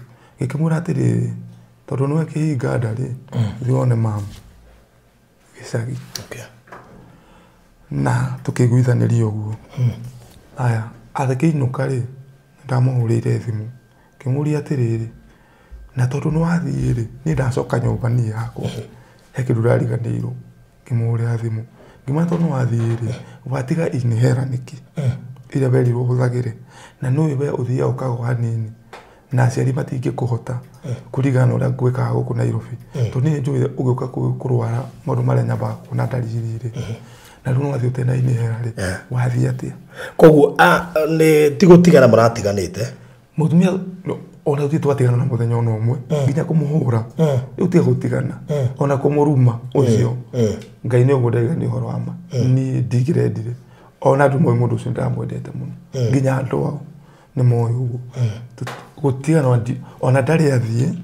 ngĩkĩmwĩra atĩrĩrĩ tondũ nĩwe kĩhinga nda rĩ thiĩ wone mamu gĩcagi na tũkĩiguithanĩria ũguo aya akĩinũka rĩ ndamũhũrĩire thimũ ngĩmũria atĩrĩrĩ na tondũ nĩwathiĩ rĩ niĩ ndacoka nyũmba niĩ yakwa he kĩndũ ndariganĩirwo ngĩmũhũrĩra thimũ ngĩmwĩra tondũ nĩwathiĩ rĩ watiga inihera nĩkĩ ĩrĩa werirwo ũhũthagĩre na nĩũĩ we ũthiaga ũkagwa hanini na aciari matingĩkũhota kũringana na ũrĩa ngwĩkaga gũkũ Nairobi tondũ niĩ nĩnjũĩ ũgĩũka kũrwara maũndũ marĩa nyambaga kuona ndariri rĩ na rĩu nĩwathiĩ ũtarĩ na inihera rĩ wathiĩ atĩa koguo nĩ ti gũtigana mũratiganĩte mũtumia ona tũtirĩ twatigana na mũthenya ona ũmwe nginya kũmũhũra rĩu tiga gũtigana ona kũmũruma ũcio Ngai nĩ ũguo ndaiga nĩ ũhoro wa ma niĩ ndingĩrendire ona andũ moĩ mũndũ ũcio ndamwendete mũno nginya andũ ao nĩ moĩ ũguo gũtigana ona ndarĩ athiĩ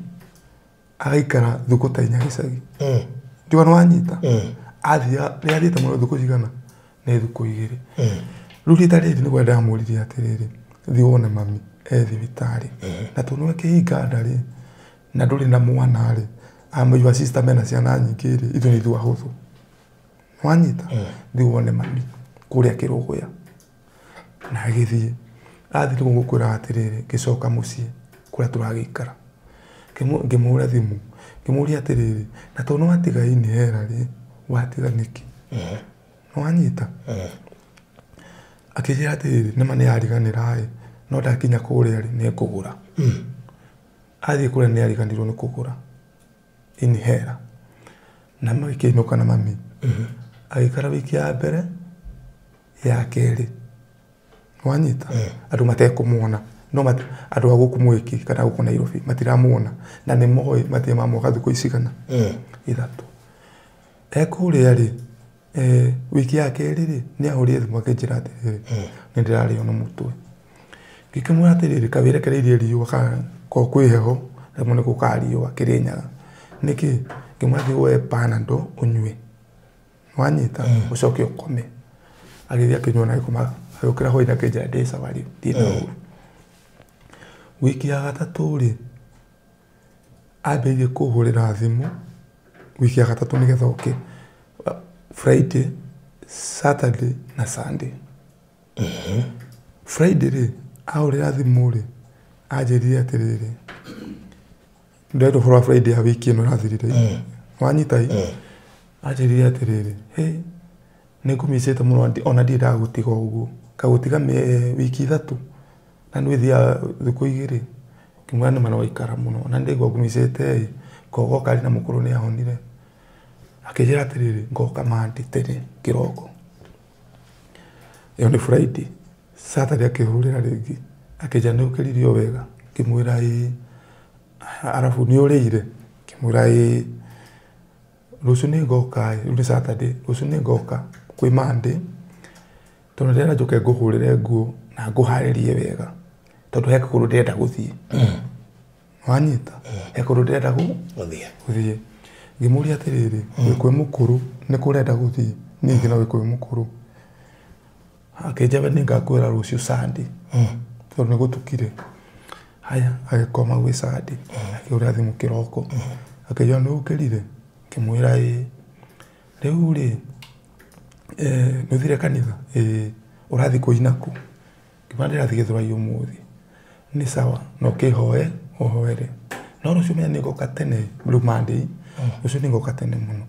agaikara thukũ ta 4 gĩcagi ndiuga nĩwanyita athiĩte mũno thukũ cigana nĩ thukũ 2 rĩu rita rĩrĩ nĩguo ndamũririe atĩrĩrĩ thiĩ wone mami e thibitarĩ na tondũ nĩwe kĩhinga nda rĩ na ndũrĩ na mwana rĩ your sister mena ciana nyingĩ rĩ ithuĩ nĩ ithuĩ ahũthũ nĩwanyita thiĩ wone mami kũrĩa Kĩrũgũya na agĩthiĩ athiĩ nĩguo ngũkwĩra atĩrĩrĩ ngĩcoka mũciĩ kũrĩa tũragĩikara ngĩmũhũra thimũ ngĩmũria atĩrĩrĩ na tondũ nĩwatiga inihera rĩ watiga nĩkĩ nĩwanyita akĩnjĩra atĩrĩrĩ nĩma nĩariganĩra ĩ no ndakinya kũrĩa rĩ nĩngũgũra athiĩ kũrĩa nĩariganĩirwo nĩ kũgũra inihera na magĩkĩinũka na mami agĩikara wiki ya mbere ya kerĩ nĩwanyita andũ matekũmuona no andũ a gũkũ Mwĩki kana gũkũ Nairobi matiramuona na nĩ moĩ matirĩ mamuoka thikũ icigana 3 ekũrĩa rĩ wiki ya kerĩ rĩ nĩahũrire thimũ akĩnjĩra atĩrĩrĩ nĩndĩrarĩo nĩ mũtwe ngĩkĩmwĩra atĩrĩrĩ kawĩrekereirie riũa ko kwĩ heho rĩmwe nĩ gũkaga riũa Kĩrĩnyaga nĩkĩ ngĩmwĩra thiĩ woe Panadol ũnyue nĩwanyita ũcoke ũkome agĩthiĩ akĩnyua na agĩkoma agĩũkĩra hwaĩ-inĩ akĩnjĩra ndĩ sawa rĩu ndirĩ na ũru wiki ya gatatũ rĩ ambĩrĩirie kũhũrĩra thimũ wiki ya gatatũ nĩgetha oke Friday, Saturday na Sunday. Friday rĩ ahũrĩra thimũ rĩ anjĩrire atĩrĩrĩ Ndĩrenda ũhoro wa Friday ya wiki ĩno ĩrathirire. Wanyita ĩ? Anjĩrire atĩrĩrĩ, hĩ nĩngũmicĩte mũno ona ndiendaga gũtiga ũguo. Kagũtiga wiki ithatũ na nĩ wĩthiaga thikũ igĩrĩ. Ngĩmwĩra nĩma no waikara mũno na nĩndaigua ngũmicĩte ĩ ngogoka rĩ na mũkũrũ nĩahonire. Akĩnjĩra atĩrĩrĩ ngoka Monday tene kĩroko. Ĩyo nĩ Friday. Saturday akĩhũrĩra rĩngĩ akĩnjĩra nĩ ũkĩrire o wega. Ngĩmwĩra ĩĩ. Arabu nĩ ũrĩire? Ngĩmwĩra ĩĩ. Rũciũ nĩ ngoka ĩ, rĩu nĩ Saturday, rũciũ nĩ ngoka kwĩ Monday tondũ ndĩrenda njũke ngũhũrĩre nguo na ngũharĩrie wega tondũ he kũndũ ndĩrenda gũthiĩ. Wanyita? He kũndũ ndĩrenda gũthiĩ. Ngĩmũria atĩrĩrĩ, kwĩ mũkũrũ nĩ kũ ũrenda gũthiĩ? Niĩ ngĩna kwĩ mũkũrũ. Akĩnjĩra nĩngakwĩra rũciũ Sunday tondũ nĩ gũtukire. Haya, agĩkoma gwĩ Sunday, akĩhũrĩra thimũ kĩroko. Akĩnjĩra nĩ ũkĩrire? Ngĩmwĩra ĩĩ. Rĩu rĩ, nĩ ũthire kanitha? Ĩĩ. Ũrathiĩ kũina kũ? Ngĩmwĩra ndĩrathiĩ Gĩthũrai ũmũthĩ. Nĩ sawa, na ũkĩhoe, ũhoere. No rũciũ menya nĩ ngoka tene, rĩu Monday, rũciũ nĩ ngoka tene mũno.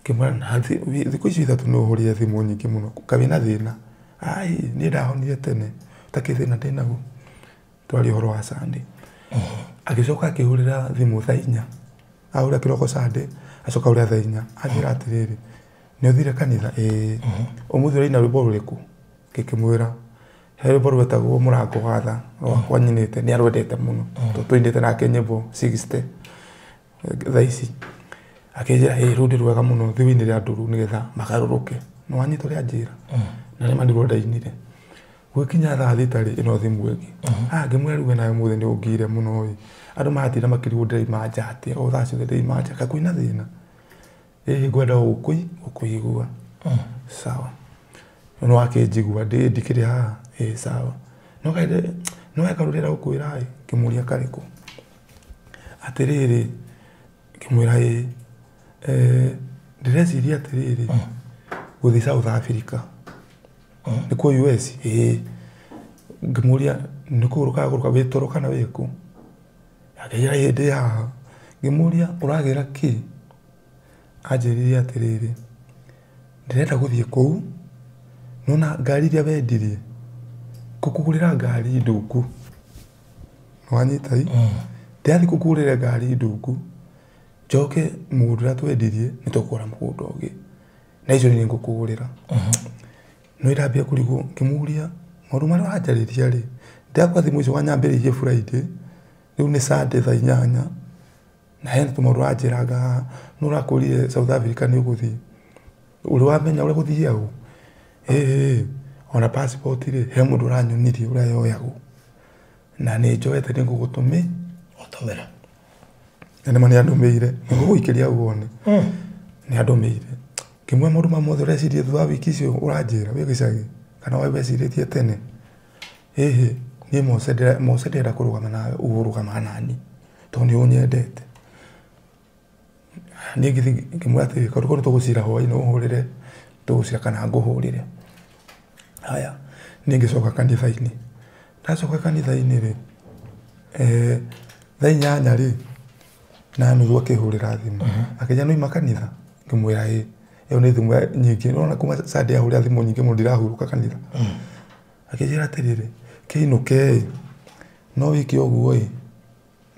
Ngĩmwĩra na thikũ ici ithatũ nĩ ũhũrire thimũ nyingĩ mũno, kaĩ wĩna thĩna? Ai, niĩ ndahonire tene, ũtakĩrĩ thĩna ndĩnaguo. Twaria ũhoro wa Sunday. Agĩcoka akĩhũrĩra thimũ thaa inya. Ahũrĩra kĩroko Sunday, acoka ahũrĩra thaa inya. Anjĩra atĩrĩrĩ, nĩ ũthire kanitha? Ĩĩ. Ũmũthĩ ũraina rwĩmbo rũrĩkũ? Ngĩkĩmwĩra he rwĩmbo rwetagwo mũrango wa tha rwakwa nyinĩte, nĩ arwendete mũno. Tondũ tũinĩte nake nyĩmbo 60 thaa ici. Akĩnjĩra ĩĩ rũu nĩ rwega mũno, thiĩ ũinĩre andũ rũu nĩgetha magarũrũke. Nĩ wanyita ũrĩa anjĩra? Na nĩma nĩruo ndainire. Gũgĩkinya thaa thita rĩ, ĩno thimũ ĩngĩ. Ngĩmwĩra rĩu we nawe ũmũthĩ nĩ ũngire mũno ĩ. Andũ maratinda makĩrigwo ndĩraima nja atĩa, o thaa ciothe ndĩraima nja, kaĩ kwĩna thĩna? Ĩĩ ngwenda gũkũigua. Sawa. No akĩnjigua ndikĩrĩ haha? Ĩĩ sawa. No kaĩ no he kaũndũ ndĩrenda gũkwĩra ĩ, ngĩmũria karĩkũ. Atĩrĩrĩ, ngĩmwĩra ĩĩ, ndĩreciria atĩrĩrĩ, gũthiĩ South Africa. Nĩkuo US? Ĩĩ. Ngĩmũria nĩ kũgũrũka gũrũka wĩ toro kana wĩ kũ? Akĩnjĩra ĩĩ ndĩ haha. Ngĩmũria ũragĩra kĩ? Anjĩrire atĩrĩrĩ, ndĩrenda gũthiĩ kũu, nĩwona ngari iria wendirie, ngũkũgũrĩra ngari ndungu. Nĩwanyita ĩ? Ndĩrathiĩ ngũkũgũrĩre ngari ndungu, njoke mũgũnda ũrĩa twendirie nĩ tũkũgũra mũgũnda ũngĩ. Na icio nĩ ngũkũgũrĩra. No ndambia kũrigwo ngĩmũria maũndũ marĩa ũranjarĩria rĩ, ndĩrakwa thimũ icio wanyambĩrĩirie Friday, rĩu nĩ Sunday thaa inyanya, na hena tũmaũndũ ũranjĩranga haha, nũ ũrakũrire South Africa nĩ ũgũthiĩ. Ũrĩ wamenya ũrĩa gũthiagwo? Ĩĩ, ona passport rĩ, he mũndũ ũranyonirie ũrĩa yoyagwo. Na nĩ njoete nĩ ngũgũtũmĩra. Na nĩma nĩ andũmĩire, nĩ ngũgũikĩria wone. Nĩ andũmĩire. Ngĩmwĩra maũndũ ma mothe ũreciria thutha wa wiki icio ũranjĩra wĩ gĩcagi kana wecirĩtie tene. Ĩhĩ, niĩ Mose ndĩrenda kũrũgama nawe ũgũrũgama nani tondũ nĩ ũnyendete. Niĩ ngĩthiĩ ngĩmwĩra atĩrĩrĩ, kaũndũ kau nĩ tũgũcira hwaĩ-inĩ ũhũrĩre, tũgũcira kana ngũhũrĩre. Haya, niĩ ngĩcoka kanitha-inĩ. Ndacoka kanitha-inĩ rĩ, thaa inyanya rĩ, na nuthu akĩhũrĩra thimũ. Akĩnjĩra nĩ wauma kanitha? Ngĩmwĩra ĩĩ. Ĩyo nĩ thimũ nyingĩ, nĩwona kuma Sunday ahũrĩra thimũ nyingĩ mũno ndirahurũka kanitha. Akĩnjĩra atĩrĩrĩ, kĩinũke ĩ, no wĩke ũguo ĩ,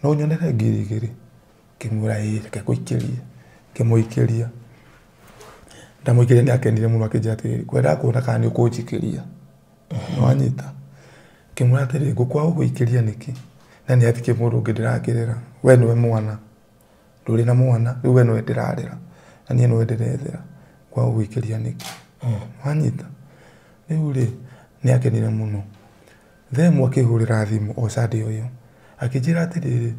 no ũnyonere ngiri igĩrĩ. Ngĩmwĩra ĩĩ, reke ngũikĩrie. Ngĩmũikĩria. Ndamũikĩria nĩ akenire mũno akĩnjĩra atĩrĩrĩ, ngwendaga kuona kana nĩ ũkũnjikĩria. Nĩwanyita? Ngĩmwĩra atĩrĩrĩ, ngũkwaga gũgũikĩria nĩkĩ? Na nĩ hatikĩrĩ mũndũ ũngĩ ndĩrakĩrera. We nĩwe mwana. Ndũrĩ na mwana, rĩu we nĩwe ndĩrarera. Na niĩ nĩwe ndĩrethera. Ngwaga gũgũikĩria nĩkĩ? Wanyita? Rĩu rĩ, nĩ akenire mũno. Themu akĩhũrĩra thimũ o Sunday o ĩyo. Akĩnjĩra atĩrĩrĩ,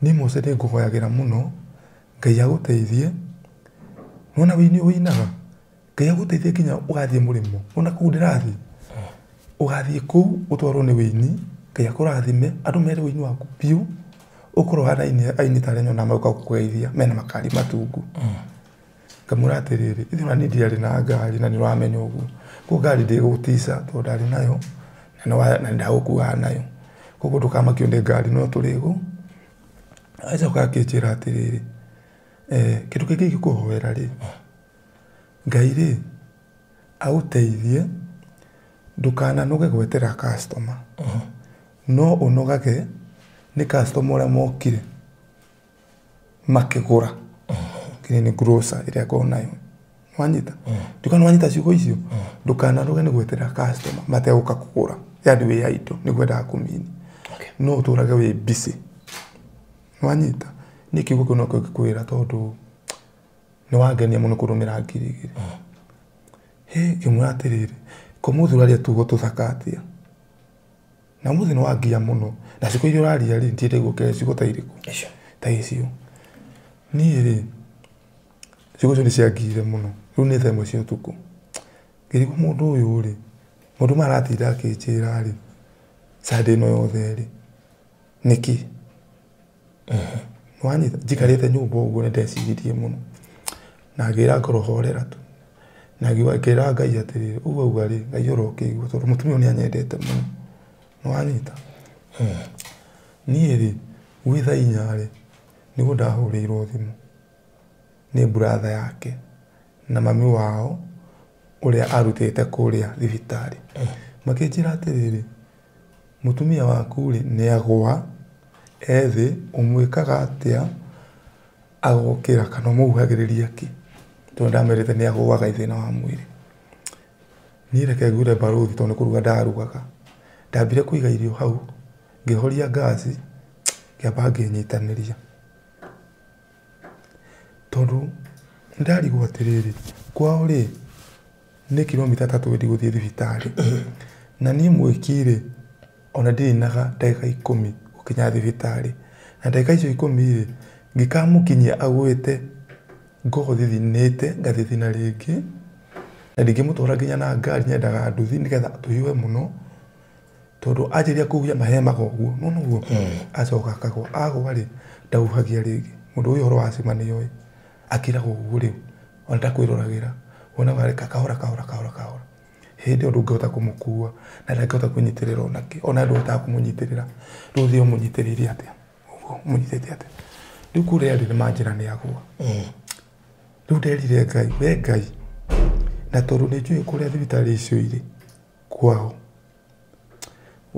niĩ Mose nĩ ngũhoyagĩra mũno, Ngai agũteithie. Nĩwona wĩini ũinaga? Ngai agũteithie nginya ũgathiĩ mũrĩmo. Nĩwona kũu ndĩrathiĩ? Ũgathiĩ kũu ũtwarwo nĩ wĩini, Ngai akũrathime, andũ mere wĩini waku biũ, ũkorwo ũhana aini ta arĩa nyonaga magĩũka gũkũgeithia mena makari matungu. Ngamwĩra atĩrĩrĩ, ithuĩ ona niĩ ndiarĩ na ngari na nĩ ũramenya ũguo. Koguo ngari ndĩgũgũtica tondũ ndarĩ nayo na nĩ ndagũkuaga nayo. Koguo ndũkamakio nĩ ngari no tũrĩgũ. Acoka akĩnjĩra atĩrĩrĩ, kĩndũ kĩngĩ ingĩkũhoera rĩ, Ngai rĩ agũteithie ndũkananoge gwetera customer, no ũnogage nĩ customer ũrĩa mokire makĩgũra. Kĩrĩa nĩ grocer ĩrĩa ngoragwo nayo. Nĩwanyita? Ndũkana wanyita ciugo icio? Ndũkananoge nĩ gwetera customer mategũka kũgũra. Yani wĩ idle nĩguo endaga kũmini. No ũtũrage wĩ busy. Nĩwanyita? Niĩ kiugo kĩu no kĩo ngĩkwĩra tondũ nĩwangenia mũno kũrũmĩra 2,000. Hĩ, ngĩmwĩra atĩrĩrĩ, ko mũthĩ ũraria tugo tũthaka atĩa? Na ũmũthĩ nĩwangia mũno. Na ciugo iria ũraria rĩ, ndirĩ ndaigua ciugo ta irĩkũ. Ta icio. Niĩ rĩ, ciugo icio nĩciangiire mũno. Rĩu nĩ thaa 1 cia ũtukũ. Ngĩrigwo mũndũ ũyũ rĩ, mũndũ maya aratinda akĩnjĩra rĩ, Sunday ĩno yothe rĩ, nĩkĩ? Nĩwanyita? Njikarĩte nyũmba ũguo nĩndeciririe mũno. Na ngĩra ngoro horera tu. Na ngĩra Ngai atĩrĩrĩ, ũguo auga rĩ, Ngai ũrokĩigua tondũ mũtumia ũyũ nĩanyendete mũno. Nĩwanyita? Niĩ rĩ, gwĩ thaa 4 rĩ, nĩguo ndahũrĩirwo thimũ nĩ brother yake na mami wao ũrĩa arutĩte kũrĩa thibitarĩ. Makĩnjĩra atĩrĩrĩ, mũtumia waku rĩ, nĩagũa, ethĩ, ũmwĩkaga atĩa agokĩra kana ũmũhuhagĩrĩria kĩ? Tondũ ndamerĩte nĩagũaga thĩna wa mwĩrĩ. Niĩ reke ngwĩre barũthi tondũ nĩ kũruga ndarugaga. Ndambire kũiga irio hau, ngĩhoria ngaci, ngĩamba ngĩnyitanĩria. Tondũ nĩndarigwo atĩrĩrĩ, kwao rĩ, nĩ kilomita 3 wendi gũthiĩ thibitarĩ. Na niĩ mwĩki rĩ, ona ndirinaga ndagĩka 10 gũkinya thibitarĩ. Na ndagĩka icio 10 rĩ, ngĩkamũkinyia agwĩte, ngorwo thithinĩte, ngathithina rĩngĩ. Na ndingĩmũtwara nginya na ngari, nyendaga nduthi nĩgetha tũhiũhe mũno. Tondũ anjĩrĩria kũhuhia mahemaga ũguo, nĩwona ũguo? Acoka akagwa, agwa rĩ, ndahuhagia rĩngĩ. Mũndũ ũyũ ũhoro wa cima nĩoĩ. Akiraga ũguo rĩu, ona ndakwĩroragĩra. Wonaga areka kahora kahora kahora kahora. Hĩndĩ ĩyo ndũngĩhota kũmũkua, na ndangĩhota kwĩnyitĩrĩra onakĩ. Ona ndũhotaga kũmũnyitĩrĩra. Rĩu ũthiĩ ũmũnyitĩrĩire atĩa? Ũguo, ũmũnyitĩte atĩa? Rĩu kũrĩa rĩ, nĩmanjĩra nĩagũa. Rĩu nderire Ngai, we Ngai, na tondũ nĩnjũĩ kũrĩa thibitarĩ icio irĩ kwao,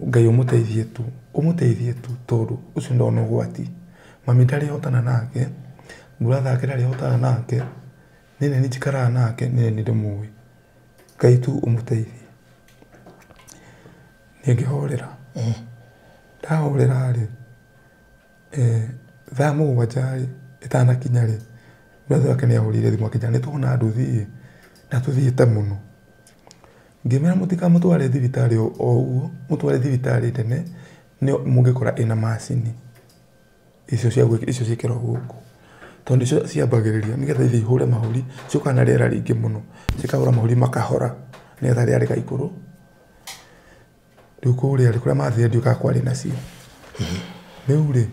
Ngai ũmũteithie tu, ũmũteithie tu tondũ ũcio ndona ũgwati. Mami ndarĩhotana nake, brother yake ndarĩhotana nake, niĩ nĩ njikaraga nake, niĩ nĩ ndĩmũĩ. Ngai tu ũmũteithie. Niĩ ngĩhorera. Ndahorera rĩ, thaa 7 rĩ, ĩtanakinya rĩ, brother wake nĩahũrĩire thimũ akĩnjĩra nĩtwona nduthi na tũthiĩte mũno. Ngĩmera mũtikamũtware thibitarĩ o ũguo, mũtware thibitarĩ nene nĩyo mũngĩkora ĩna macini icio cia gwĩka, icio ciĩkĩragwo gũkũ. Tondũ nĩcio ciambagĩrĩria nĩgetha ithiĩ ihũre mahũri, ciũkaga na rĩera rĩingĩ mũno, cikahũra mahũri makahora nĩgetha rĩera rĩgaikũrũ. Rĩu kũrĩa rĩ, kũrĩa mathire ndiũĩ kana kwarĩ nacio. Rĩu rĩ,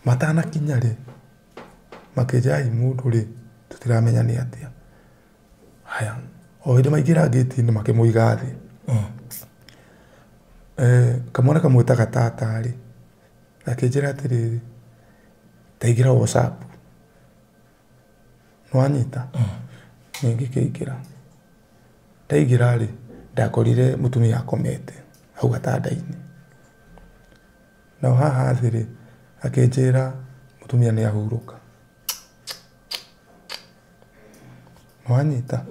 matanakinya rĩ, makĩnjĩra mũndũ rĩ, tũtiramenya nĩ atĩa. Haya, o hĩndĩ maingĩra ngĩti-inĩ makĩmũiga thĩ. Kamwana kamwĩtaga tata rĩ, gakĩnjĩra atĩrĩrĩ, ndaingĩra WhatsApp. Nĩwanyita? Niĩ ngĩkĩingĩra. Ndaingĩra rĩ, ndakorire mũtumia akomete hau gatanda-inĩ. Nao haha thĩ rĩ, akĩnjĩra mũtumia nĩahurũka. Nĩwanyita?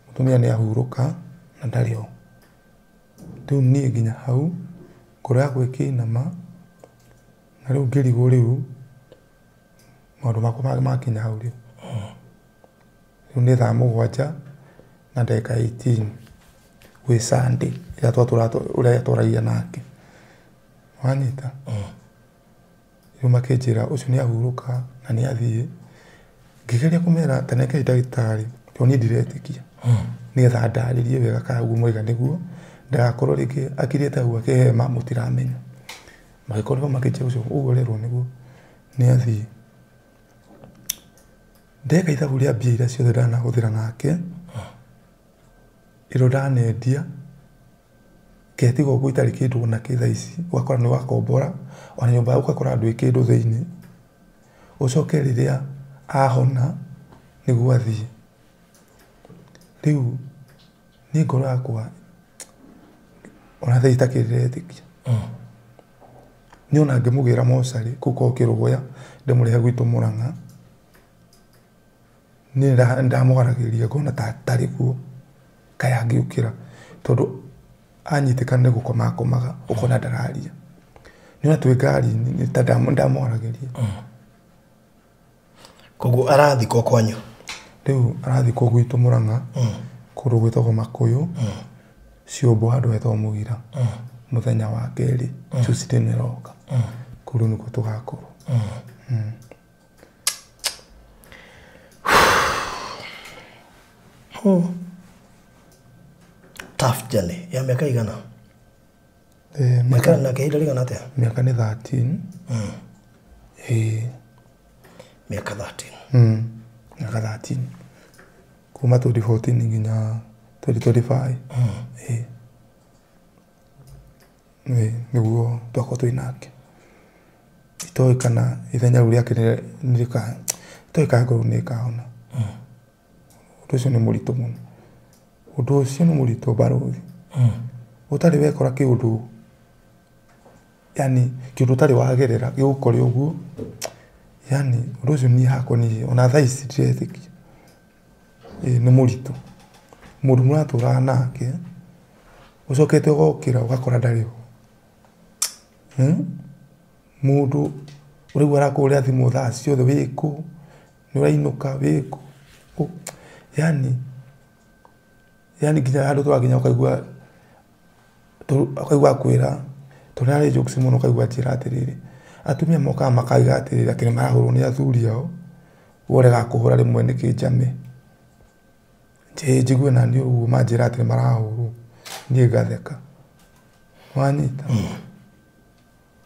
Mũtumia nĩahurũka na ndarĩ ho. Rĩu niĩ nginya hau, ngoro yakwa ĩkĩinama, na rĩu ngĩrigwo rĩu, maũndũ makwa makinya hau rĩu. Rĩu nĩ thaa 7 na ndagĩka 18 gwĩ Sunday ĩrĩa ũrĩa twaragia nake. Wanyita? Rĩu makĩnjĩra ũcio nĩahurũka na nĩathiĩ. Ngĩgeria kũmera ta nengei ndagĩtarĩ tondũ niĩ ndiretĩkia. Nĩgetha ndarĩrie wega kana ũguo moiga nĩguo, ndagakorwo rĩngĩ akirĩte hau akĩhema mũtiramenya. Magĩkorwo makĩnjĩra ũcio ũguo ũrerwo nĩguo nĩathiĩ. Ndeka ithabu rĩa mbia iria ciothe ndanahũthĩra nake, ĩro ndanendia, ngetigwo ũguo itarĩ kĩndũ ona kĩ thaa ici, ũgakora nĩ wakombora, ona nyũmba yaku ũgakora ndwĩ kĩndũ thĩinĩ. Ũcoke rĩrĩa ahona nĩguo athiĩ. Rĩu niĩ ngoro yakwa ona thaa itakĩrĩretĩkia. Niĩ ona ngĩmũgĩra mocarĩ kũu korwo Kĩrũgũya ndĩmũrehe gwitũ Mũrang'a, niĩ ndamũgaragĩria ngona ta atarĩ kuo kaĩ angĩũkĩra tondũ anyitĩkana nĩ gũkoma akomaga ũkona ndararia. Niĩ ona twĩ ngari-inĩ nĩ ta ndamũgaragĩria. Koguo arathikwo kwanyu? Rĩu arathikwo gwitũ Mũrang'a kũndũ gwĩtagwo Makũyũ Ciũmbũ handũ hetagwo Mũgira mũthenya wa kerĩ Tuesday nĩ ĩroka. Kũu rĩu nĩkuo tũgakorwo. Tough journey ya mĩaka igana? Mĩaka nake ihinda rĩigana atĩa? Mĩaka nĩ 13. Mĩaka 13. Mĩaka 13. Kuma 2014 nginya 2025. Nĩguo twakorwo twĩ nake. Itoĩ kana ithenya rĩu rĩake itoĩ kana ngorwo nĩ ĩkahona. Ũndũ ũcio nĩ mũritũ mũno. Ũndũ ũcio nĩ mũritũ barũthi. Ũtarĩ wekora kĩũndũ, yani kĩũndũ ũtarĩ wagerera gĩgũkore ũguo, yani ũndũ ũcio niĩ hakwa niĩ ona thaa ici ndiretĩkia. Nĩ mũritũ. Mũndũ mũratũraga nake ũcokete ũgokĩra ũgakora ndarĩ ho. Mũndũ ũraigua arakũhũrĩra thimũ thaa ciothe wĩkũ, nĩ ũrainũka wĩkũ. Yani nginya handũ tũrakinya ũkaigua akwĩra tondũ nĩ arĩ jokes mũno ũkaigua anjĩra atĩrĩrĩ, atumia mokaga makaiga atĩrĩrĩ atĩ nĩ marahũrwo nĩ athuri ao, we ũregaga kũhũra rĩmwe nĩkĩ njame. Njigue naniĩ ũguo manjĩra atĩ nĩ marahũrwo niĩ ngatheka. Wanyita?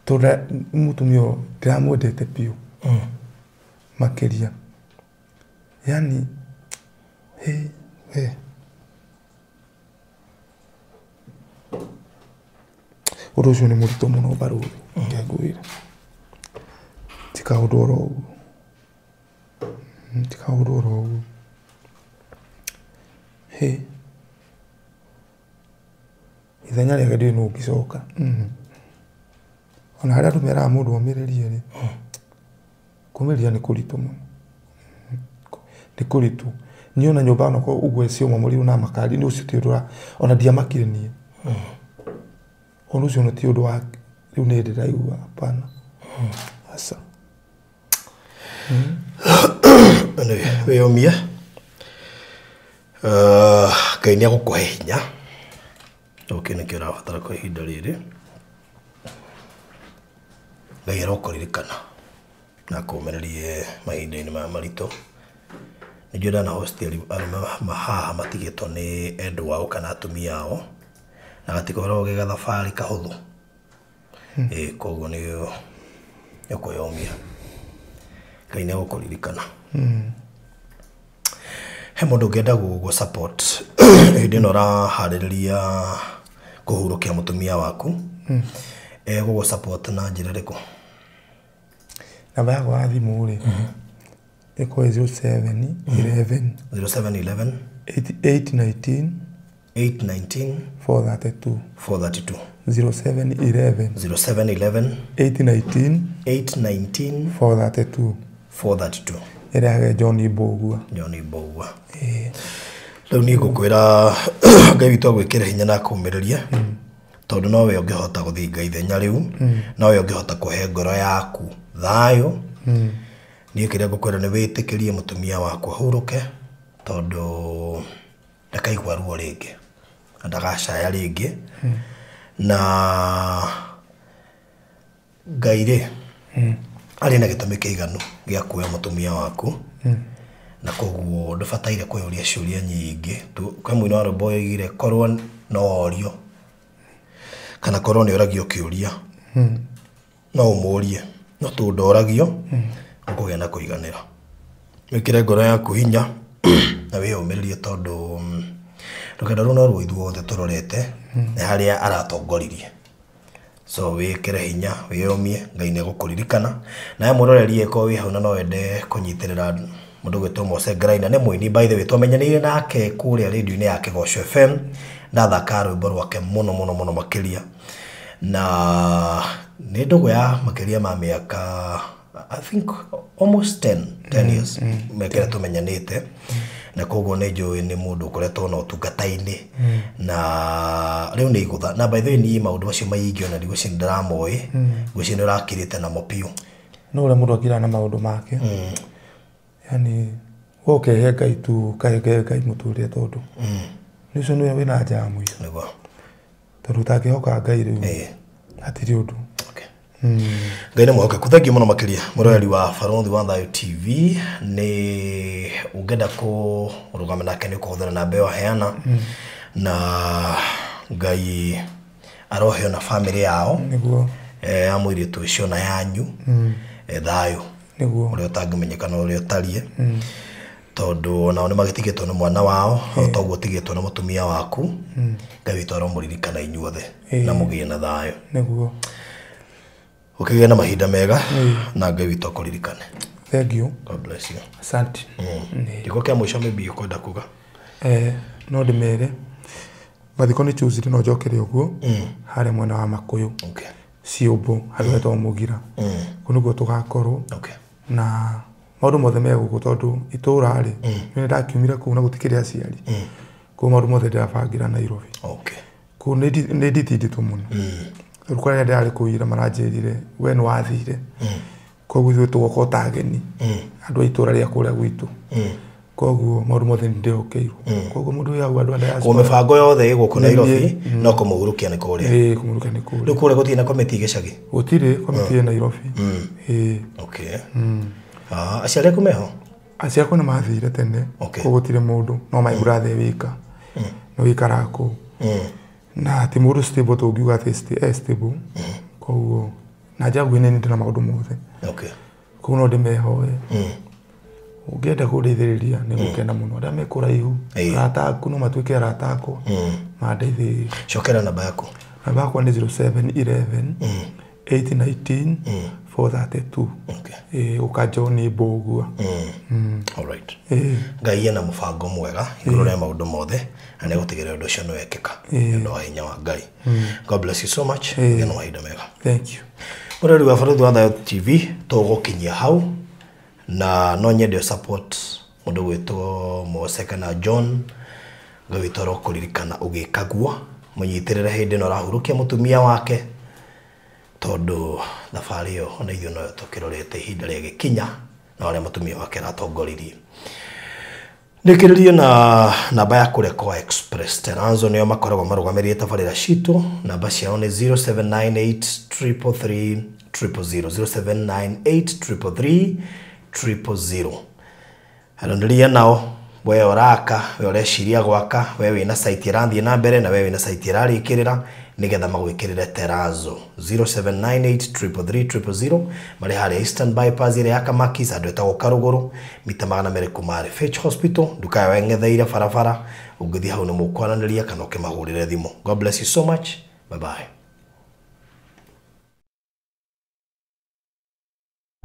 Tondũ mũtumia ũyũ ndĩramwendete biũ makĩria. Yani ũndũ ũcio nĩ mũritũ mũno barũthi, ngwĩra. Ti kaũndũ oro ũguo. Ti kaũndũ oro ũguo. Ithenya rĩake ndiũĩ nũ ũngĩcoka. Ona harĩa andũ meraga mũndũ omĩrĩrie rĩ, kũmĩrĩria nĩ kũritũ mũno. Nĩ kũritũ. Niĩ ona nyũmba onakorwo ũguo ciomomorire na makari nĩ ũcio ti ũndũ ona ndiamakire niĩ. Ũndũ ũcio ti ũndũ wa rĩu nĩ ndĩraigua hapana. Aca. Anyway, wĩyũmie. Ngai nĩ egũkũhe hinya. Kĩu nĩkĩo ũrabatara kwa ihinda rĩrĩ. Ngai arokũririkana na akũũmĩrĩrie mahinda-inĩ maya maritũ. Nĩnjũĩ ndana host arũme haha matigĩtwo nĩ endwa ao kana atumia ao na gatikoragwo ge gathabarĩ kahũthũ. Koguo nĩ ũkwĩyũmia. Ngai nĩ egũkũririkana. He mũndũ ũngĩenda gũgũ support hĩndĩ ĩno ũraharĩrĩria kũhurũkia mũtumia waku, egũgũ support na njĩra ĩrĩkũ? Namba yakwa ya thimũ rĩ, ĩkorwo 07 11 07 11 819 819 432 432 07 11 07 11 819 819 432 432. Ĩrehage John Mbũgua. John Mbũgua. Rĩu niĩ ngũkwĩra Ngai witũ agwĩkĩre hinya na akũũmĩrĩrie tondũ nowe ũngĩhota gũthinga ithenya rĩu, nowe ũngĩhota kũhe ngoro yaku thayũ. Niĩ kĩrĩa ngũkwĩra nĩ wĩtĩkĩrie mũtumia waku ahurũke tondũ ndakaigua ruo rĩngĩ na ndagacaya rĩngĩ. Na Ngai rĩ arĩ na gĩtũmi kĩiganu gĩa kuoya mũtumia waku na koguo ndũbataire kwĩyũria ciũria nyingĩ. Kwĩ mũini wa rwĩmbo oigire korwo no orio kana korwo nĩ ũragio kĩũria no ũmũrie, no tondũ ndoragio ũkũgĩa na kũiganĩra. Wĩkĩre ngoro yaku hinya na wĩyũmĩrĩrie tondũ rũgendo rũu no ruo ithuothe tũrorete nĩ harĩa aratongoririe. So wikire hinya wiyumie Ngai nĩ egũkũririkana. Nawe mwĩroreri ĩkorwo wĩ hau na no wende kũnyitĩrĩra mũndũ gwĩtwo Mose Grinder, nĩ mũini by the way, twamenyanĩire nake kũrĩa radio-inĩ ya Kĩgoco FM, ndathaka rwĩmbo rwake mũno mũno mũno makĩria, na nĩ ndũgũ ya makĩria ma mĩaka I think almost 10 years mĩaka ĩrĩa tũmenyanĩte, na koguo nĩ njũĩ nĩ mũndũ ũkoretwo na ũtungata-inĩ na rĩu nĩ igũtha. Na by the way niĩ maũndũ macio maingĩ ona ndigwĩciria ndĩramoĩ, ngwĩciria nĩ ũrakirĩte namo biũ. No ũrĩa mũndũ akiraga na maũndũ make, yani we ũkehe Ngai tu, ũkahe Ngai mũtũrĩre, tondũ nĩ ũcio nĩwe wĩna njaa mũico. Nĩguo. Tondũ ũtangĩhoka Ngai rĩu hatirĩ ũndũ. Ngai nĩ mwĩhokeku. Thengiũ mũno makĩria mũroreri wa Barũthi wa Thayũ TV, nĩ ũngĩenda kũrũgama nake nĩ ũkũhũthĩra namba ĩyo aheana, na Ngai aroheo na bamĩrĩ yao. Nĩguo. Ya mũirĩtu ũcio na yanyu thayũ. Nĩguo. Ũrĩa ũtangĩmenyeka na ũrĩa ũtariĩ, tondũ onao nĩ magĩtigĩtwo nĩ mwana wao, o ta ũguo ũtigĩtwo nĩ mũtumia waku. Ngai witũ aromũririkana inyuothe na mũgĩe na thayũ. Nĩguo. Ũkĩgĩa na mahinda mega na Ngai witũ akũririkane. Thank you. God bless you. Asante. Gĩko kĩa mũico maybe ũkwenda kuga? No ndĩmere mathiko nĩ Tuesday, no njokere ũguo harĩa mwena wa Makũyũ. Okay. Ciũmbũ harĩa hetagwo Mũgira. Kũu nĩkuo tũgakorwo. Okay. Na maũndũ mothe me gũkũ, tondũ itũũra rĩ nĩ ndakiumire kũu na gũtikĩrĩ aciari. Kũu maũndũ mothe ndĩrabangĩra Nairobi. Okay. Kũu nĩ nditindĩtwo mũno. Rĩu kũrĩa ndĩrarĩ kũu ira maranjĩrire we nĩ wathire, koguo ithuĩ tũgoka o ta ageni andũ a itũũra rĩa kũrĩa gwitũ. Koguo maũndũ mothe nĩ ndĩhokeirwo. Koguo mũndũ wĩ hau andũ a diaspora. Mĩbango yothe ĩ gũkũ Nairobi no kũmũhurukia nĩ kũrĩa. Ĩĩ, kũmũhurukia nĩ kũrĩa. Rĩu kũrĩa gũtirĩ na komiti gĩcagi? Gũtirĩ komiti ĩ Nairobi. Ĩĩ. Okay. Aciari aku meho? Aciari akwa nĩ mathire tene. Koguo gũtirĩ mũndũ, no my brother wika. No wikaraga kũu. Na ti mũndũ stable tũngiuga atĩ stable. Koguo na njaguĩ nĩ ndĩ na maũndũ mothe. Okay. Koguo no ndĩmehoe. Ũngĩenda kũndeithĩrĩria nĩ gũkena mũno. Arĩa me kũraihu, arata aku no matuĩke arata akwa, mandeithĩrĩrie. Cokera namba yaku. Namba yakwa nĩ 0711 819 432. Okay. Ũka John Mbũgua. All right. Ngai ena mũbango mwega igũrũ rĩa maũndũ mothe, na nĩ egũtigĩrĩra ũndũ ũcio nĩ wekĩka nĩ ũndũ wa hinya wa Ngai. God bless you so much. Gĩa na mahinda mega. Thank you. Mũrori wa Barũthi wa Thayũ TV, tũgũkinyia hau, na no nyende support mũndũ gwĩtwo Mose kana John. Ngai witũ arokũririkana ũgĩkaguo, mũnyitĩrĩre hĩndĩ ĩno arahurũkia mũtumia wake, tondũ thabarĩ ĩyo ona ithuĩ noyo tũkĩrorete ihinda rĩgĩkinya na ũrĩa mũtumia wake aratongoririe. Ndĩkĩrĩrie na namba ya kũrĩa kwa Express Terranzo, nĩo makoragwo marũgamĩrĩire tabarĩra citũ. Namba ciao nĩ 0798 333 000, 0798 333 000. Aranĩria nao, we ũraka, we ũreciria gwaka, we wĩna site ĩrathiĩ na mbere na we wĩna site ĩrarĩkĩrĩra, nĩgetha magwĩkĩrĩre Terrazzo. 0798 333 000, marĩ harĩa Eastern Bypass ĩrĩa ya Kamakis, handũ hetagwo Karũgũrũ, mita 200 kuma Fetch Hospital, nduka yao ĩng'etheire barabara. Ũngĩthiĩ hau nĩ mũkwaranĩria kana ũkĩmahũrĩre thimũ. God bless you so much. Bye bye.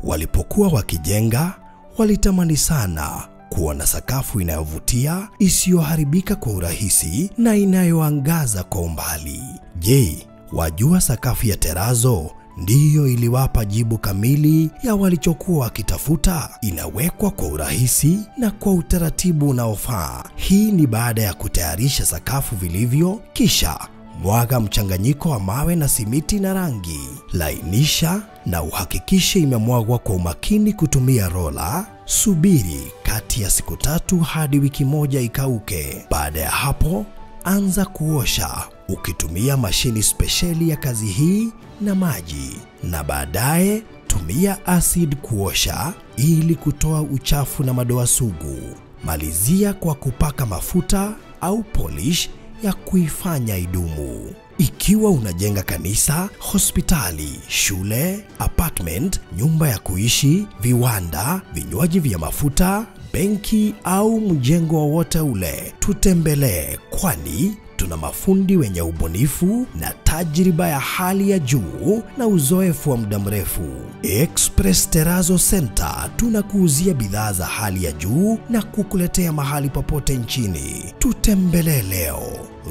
Walipokuwa wakijenga, walitamani sana kuona sakafu inayovutia, isiyoharibika kwa urahisi na inayoangaza kwa umbali. Je, wajua sakafu ya Terrazzo ndiyo iliwapa jibu kamili ya walichokuwa wakitafuta? Inawekwa kwa urahisi na kwa utaratibu unaofaa. Hii ni baada ya kutayarisha sakafu vilivyo, kisha mwaga mchanganyiko wa mawe na simiti na rangi. Lainisha na uhakikishe imemwagwa kwa umakini kutumia rola. Subiri kati ya siku 3 hadi wiki 1 ikauke. Baada ya hapo, anza kuosha ukitumia mashini spesheli ya kazi hii na maji, na baadaye tumia acid kuosha ili kutoa uchafu na madoa sugu. Malizia kwa kupaka mafuta au polish ya kuifanya idumu. Ikiwa unajenga kanisa, hospitali, shule, apartment, nyumba ya kuishi, viwanda, vinywaji vya mafuta, benki au mjengo wowote ule, tutembelee, kwani Tuna mafundi wenye ubunifu na tajriba ya hali ya juu na uzoefu wa muda mrefu. Express Terrazzo Center tunakuuzia bidhaa za hali ya juu na kukuletea mahali popote nchini. Tutembelee leo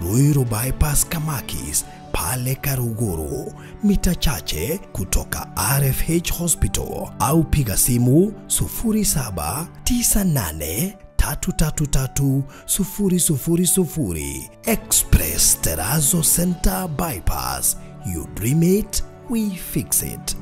Ruiru Bypass Kamakis pale Karuguru, mita chache kutoka RFH Hospital, au piga simu 0798 333 000. Express Terrazzo Center Bypass. You dream it, we fix it.